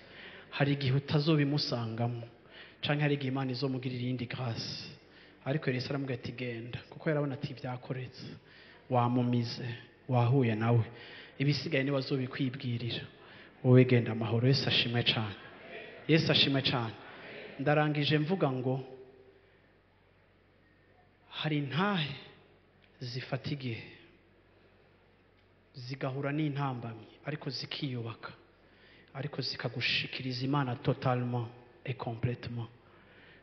Speaker 1: Hari igihe utazobimusangamo canke hari igihe Imana izomugirira iyindi grâce. Ariko Elisa aramubwira ati genda, kuko yarabona ati byakoretse, wamumize, wahuye nawe, ibisigaye niwe azobikwibwirira, wowe genda amahoro. Yesu ashimwe cane, Yesu ashimwe cane. Ndarangije mvuga ngo hari intahe zifata igihe zigahura n'intambamyi, ariko zikiyubaka, ariko zikagushikiriza Imana totalement et complètement.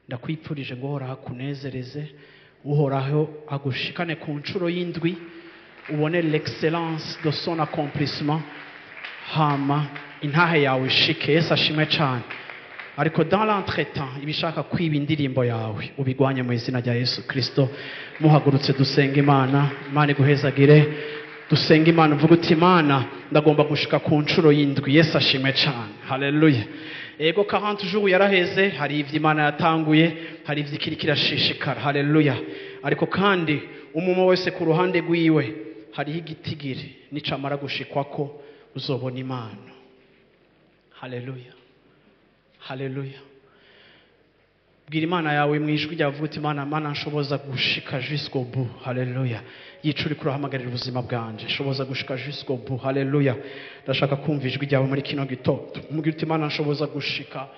Speaker 1: Ndakwipfurije ngo Uhoraho akunezereze, Uhoraho agushikane ku nshuro y'indwi, ubone l'excellence de son accomplissement, hama intahe yawe ishike. Yesu ashimwe cane. Ariko dans l'entretemps, ibishaka kwiba indirimbo yawe ubigwanye mu izina rya Yesu Kristo. Muhagurutse dusenga Imana. Imana iguhezagire. Dusenga Imana, uvuga uti Imana ndagomba gushika ku nshuro y'indwi. Yesu ashimwe cane, haleluya. Ego 40 jours yaraheze, hari ivyo Imana yatanguye, hari ivyo ikiri kirashishikara, haleluya. Ariko kandi umumwe wese ku ruhande rwiwe hariho igitigiri, nicamara gushikwako uzobona Imana. Haleluya, haleluya. Bwira Imana yawe mu ijwi ryawe, uvuga uti Imana, Mana nshoboza gushika jusqu'au bout. Haleluya. Yica uriko urahamagarira ubuzima bwanje, nshoboza gushika jusqu'au bout. Haleluya. Ndashaka kumva ijwi ryawe muri kino gitondo. Umubwira uti Imana nshoboza gushika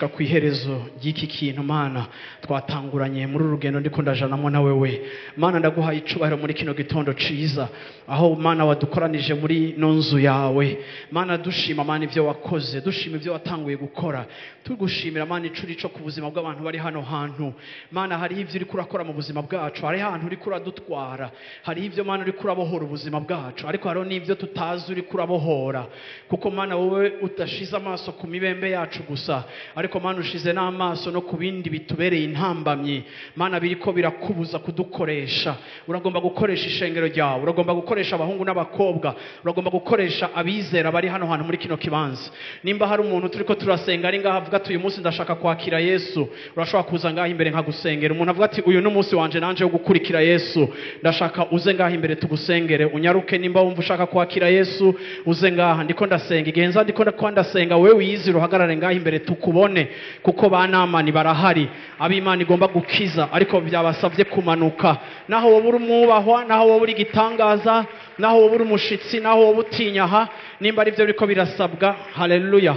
Speaker 1: ku iherezo ry'iki kintu Mana twatanguranye muri uru rugendo ndiko ndajanamo na wewe. Mana ndaguhaye icubahiro muri kino gitondo ciza, aho Mana wadukoranije muri no nzu yawe. Mana dushima Mana ivyo wakoze, dushima ivyo watanguye gukora, tugushimira Mana icuri ico ku buzima bw'abantu bari hano hantu. Mana hari ivyo uriko urakora mu buzima bwacu, hari ahantu uriko uradutwara, hari ivyo Mana uriko urabohora ubuzima bwacu, ariko hariho n'ivyo tutazi uriko urabohora, kuko Mana wowe udashize amaso ku mibembe yacu gusa, ariko Mana ushize n'amaso no ku bindi bitubereye intambamyi. Mana biriko birakubuza kudukoresha. Uragomba gukoresha ishengero ryawe, uragomba gukoresha abahungu n'abakobwa, uragomba gukoresha abizera bari hano hantu muri kino kibanza. Nimba hari umuntu turiko turasenga ari ngaha avuga ati uyu munsi ndashaka kwakira Yesu, urashobora kuza ngaha imbere nkagusengera. Umuntu avuga ati uyu n'umunsi wanje nanje wo gukurikira Yesu, ndashaka uze ngaha imbere tugusengere. Unyaruke nimba wumva ushaka kwakira Yesu, uze ngaha ndiko ndasenga. Igihe nza ndiko ndasenga, wewe wiyizire uhagarare ngaha imbere tukubone, kuko banamani barahari ab'Imana igomba gukiza, ariko byabasabye kumanuka. Naho wowe uri umwubahwa, naho wowe uri igitangaza, naho wowe uri umushitsi, naho wowe utinyaha, nimba ari byo biriko birasabwa, haleluya,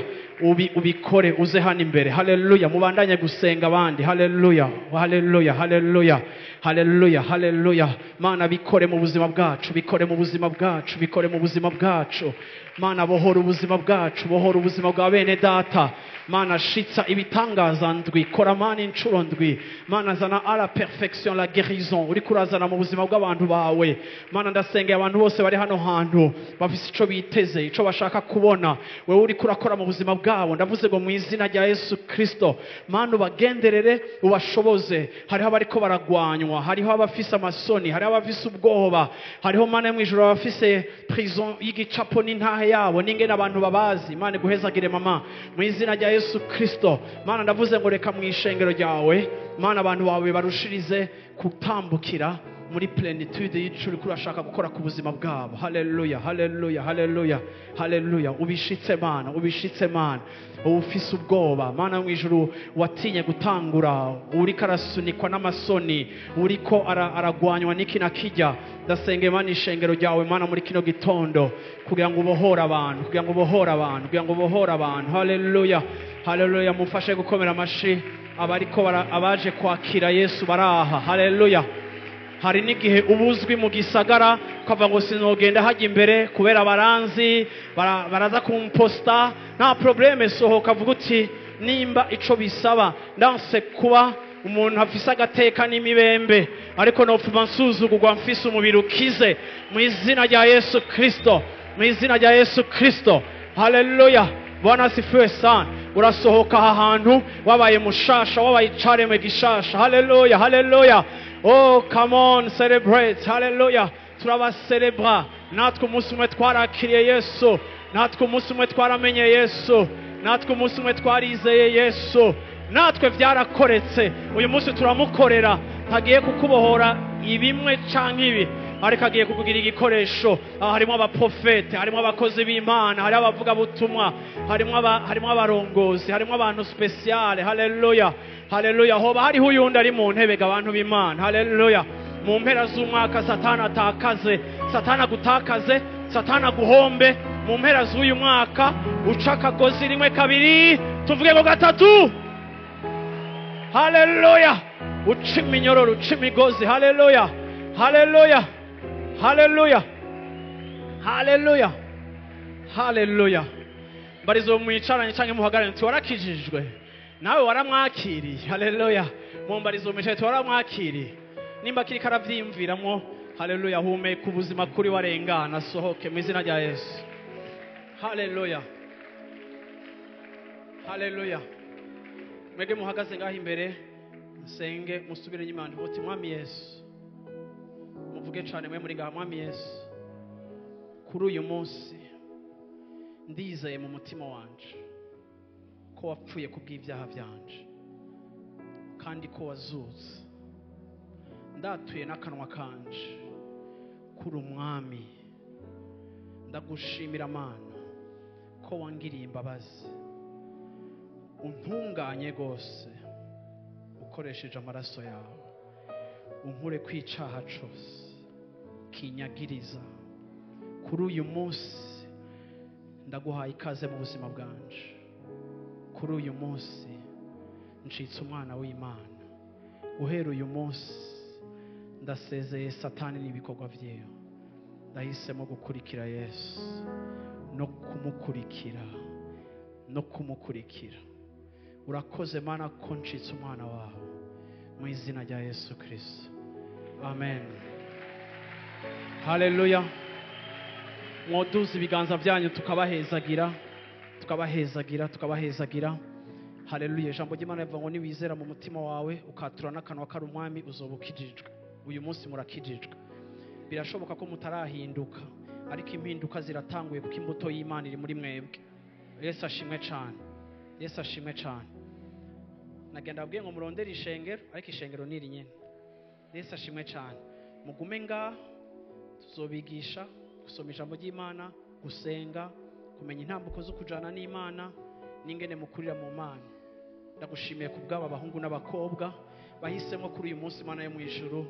Speaker 1: ubikore uze hano imbere. Haleluya. Mubandanye gusenga abandi. Haleluya, haleluya, haleluya, haleluya, haleluya. Mana bikore mu buzima bwacu, bikore mu buzima bwacu, bikore mu buzima bwacu. Mana bohora ubuzima bwacu, bohora ubuzima bwa bene data. Mana shitsa ibitangaza ndwi, kora Mana inshuro ndwi. Mana zana à la perfection la guérison uriko urazana mu buzima bw'abantu bawe. Mana ndasengeye abantu bose bari hano hantu bafise ico biteze, ico bashaka kubona wewe uriko urakora mu buzima bwabo. Ndavuze ngo mu izina rya Yesu Kristo, Mana ubagenderere, ubashoboze. Hariho abariko baragwanywa, hariho abafise amasoni, hariho abafise ubwoba, hariho Mana mu ijuru abafise prison y'igicapo n'intahe yabo n'ingene abantu babazi. Mana iguhezagire mama mu izina rya Yesu Kristo. Mana ndavuze ngo reka mu ishengero ryawe, Mana abantu bawe barushirize kutambukira muri plenitude y'icuri kurashaka gukora ku buzima bwabo. Haleluya, haleluya, haleluya, haleluya. Ubishitse Mana, ubishitse Mana. Ufise ubwoba Mana mu ijuru watinye gutangura, uriko arasunikwa n'amasoni, uriko aragwanywa n'iki na kijya, ndasenga Mana ishengero ryawe Mana muri kino gitondo, kugira ngo ubohore abantu, kugira ngo ubohore abantu, kugira ngo ubohore abantu. Haleluya, haleluya. Mufashe gukomera amashi abariko abaje kwakira Yesu baraha. Haleluya. Hari n'igihe ubuzwi mu gisagara ukavuga ngo sinogenda hajya imbere kubera baranzi, baraza kumposta, nta probleme. Sohoka avuga uti nimba ico bisaba ndanse kuba umuntu afise agateka n'imibembe, ariko nopfuma nsuzugurwa mfise umubiri ukize mu izina rya Yesu Kristo, mu izina rya Yesu Kristo. Haleluya. Bwana asifiwe sana. Urasohoka aha hantu wabaye mushasha, wabaye icaremwe gishasha. Haleluya, haleluya. Oh, come on, celebrate. Haleluya. Turabacelebra. Natwe umunsi umwe twarakiriye Yesu, natwe umunsi umwe twaramenye Yesu, natwe umunsi umwe twarizeye Yesu, natwe byarakoretse. Uyu munsi turamukorera. Ntagiye kukubohora ibimwe canke ibi, ariko agiye kukugira igikoresho. Harimo abaprofete, harimo abakozi b'Imana, harimo abavugabutumwa, harimo abarongozi, harimo abantu spéciale. Haleluya, haleluya. Hoba hariho uyundi ari mu ntebe ga abantu b'Imana? Haleluya. Mu mpera z'umwaka Satani atakaze, Satani agutakaze, Satani aguhombe. Mu mpera z'uyu mwaka uca akagozi rimwe, kabiri, tuvuge ngo gatatu. Haleluya. Uca iminyororo, uca imigozi. Haleluya, haleluya, haleluya, haleluya, haleluya. Mbarizo mwicaranye canke muhagararanye nti warakijijwe, nawe waramwakiriye? Haleluya. Mumbarizo mwicaranye nti waramwakiriye? Nimba kiriko aravyiyumviramwo, haleluya, humeka ubuzima kuri warengana, asohoke mu izina rya Yesu. Haleluya, haleluya. Mwebwe muhagaze ngaho imbere, nsenge, musubire inyuma muti: "Mwami Yesu." Muvuge cane mwe muri ngaha: "Mwami Yesu, kuri uyu munsi ndizeye mu mutima wanje ko wapfuye kubw'ibyaha byanje kandi ko wazutse. Ndatuye n'akanwa kanje kuri Umwami. Ndagushimira Mana ko wangiriye imbabazi, untunganye rwose ukoresheje amaraso yawe, unkure kwicaha cose kinyagiriza. Kuri uyu munsi ndaguhaye ikaze mu buzima bwanje. Kuri uyu munsi ncitse umwana w'Imana. Guhera uyu munsi ndasezeye Satani n'ibikorwa vyiwe. Ndahisemo gukurikira Yesu no kumukurikira no kumukurikira. Urakoze Mana ko ncitse umwana wawe, mu izina rya Yesu Kristo, amen." Haleluya. Mwoduza ibiganza byanyu tukabahezagira, tukabahezagira, tukabahezagira. Haleluya. Ijambo ry'Imana rivuga ngo niwizera mu mutima wawe, ukatura n'akanwa kari Umwami, uzoba ukijijwe. Uyu munsi murakijijwe. Birashoboka ko mutarahinduka, ariko impinduka ziratanguye, kuko imbuto y'Imana iri muri mwebwe. Yesu ashimwe cyane, Yesu ashimwe cyane. Nagenda abwiye ngo murondere ishengero, ariko ishengero ni iri nyene. Yesu ashimwe cyane. Mugume ngaha, tuzobigisha gusoma ijambo ry'Imana, gusenga, kumenya intambuko zo kujana n'Imana n'ingene mukurira mu Mana. Ndagushimiye ku bw'aba bahungu n'abakobwa bahisemo kuri uyu munsi, Mana yo mu ijuru,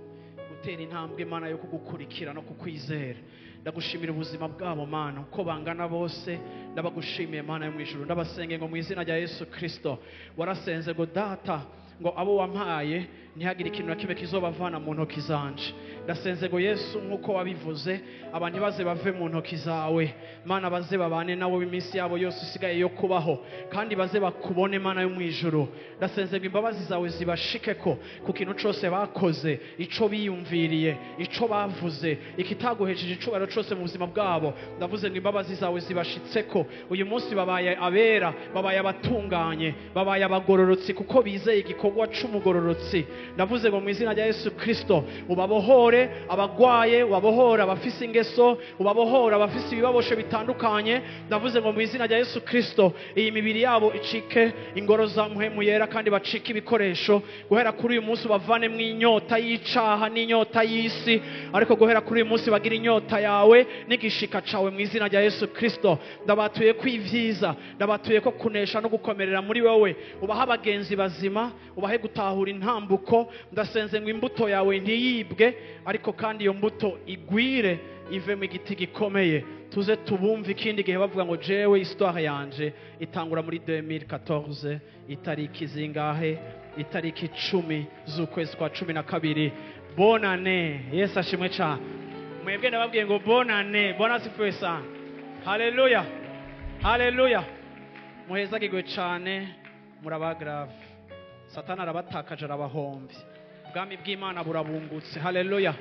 Speaker 1: gutera intambwe, Mana, yo kugukurikira no kukwizera. Ndagushimira ubuzima bwabo, Mana, uko bangana bose. Ndabagushimiye, Mana yo mu ijuru. Ndabasenge ngo mu izina rya Yesu Kristo, warasenze ngo: "Data, ngo abo wampaye ntihagire ikintu na kimwe kizobavana mu ntoki zanje." Ndasenze ngo Yesu, nk'uko wabivuze, abantu baze bave mu ntoki zawe, Mana, baze babane nawe iminsi yabo yose isigaye yo kubaho, kandi baze bakubone, Mana yo mu ijuru. Ndasenze ngo imbabazi zawe zibashikeko ku kintu cose bakoze, ico biyumviriye, ico bavuze, ikitaguhesheje icubahiro cose mu buzima bwabo. Ndavuze ngo imbabazi zawe zibashitseko uyu munsi. Babaye abera, babaye abatunganye, babaye abagororotsi, kuko bizeye igikorwa c'umugororotsi. Ndavuze ngo mu izina rya Yesu Kristo ubabohore abagwaye, ubabohore abafise ingeso, ubabohore abafise ibibaboshe bitandukanye. Ndavuze ngo mu izina rya Yesu Kristo iyi mibiri yabo icike ingoro za Mpwemu Yera, kandi bacike ibikoresho. Guhera kuri uyu munsi ubavanemo inyota y'icaha n'inyota y'isi, ariko guhera kuri uyu munsi bagira inyota yawe n'igishika cawe, mu izina rya Yesu Kristo. Ndabatuye ko ivyiza, ndabatuye ko kunesha no gukomerera muri wowe. Ubahe abagenzi bazima, ubahe gutahura intambuko. Ndasenze ngo imbuto yawe ntiyibwe, ariko kandi iyo mbuto igwire, ive mu igiti gikomeye, tuze tubumve ikindi gihe bavuga ngo: "Jewe histoire yanje itangura muri 2014, itariki zingahe, itariki 10 z'ukwezi kwa 12." Bonane. Yesu ashimwe cyane. Mwebwe ndababwiye ngo bonane. Bwana asifiwe sana. Haleluya, haleluya. Muhezagirwe cyane, muraba grave. Satani arabatakaje, arabahombye, ubwami bw'Imana burabungutse. Haleluya.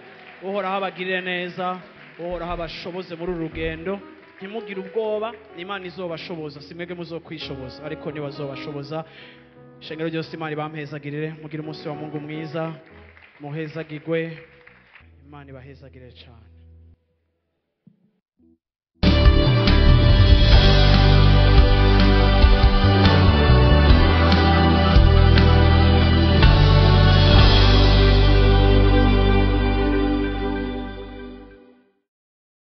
Speaker 1: Uhoraho abagirire neza, Uhoraho abashoboze muri uru rugendo. Ntimugire ubwoba, Imana izobashoboza. Si mwebwe muzokwishoboza, ariko nibazobashoboza. Ishengero ryose, Imana ibampezagirire. Mugire umunsi wa Mungu mwiza, muhezagirwe. Imana ibahezagire cyane.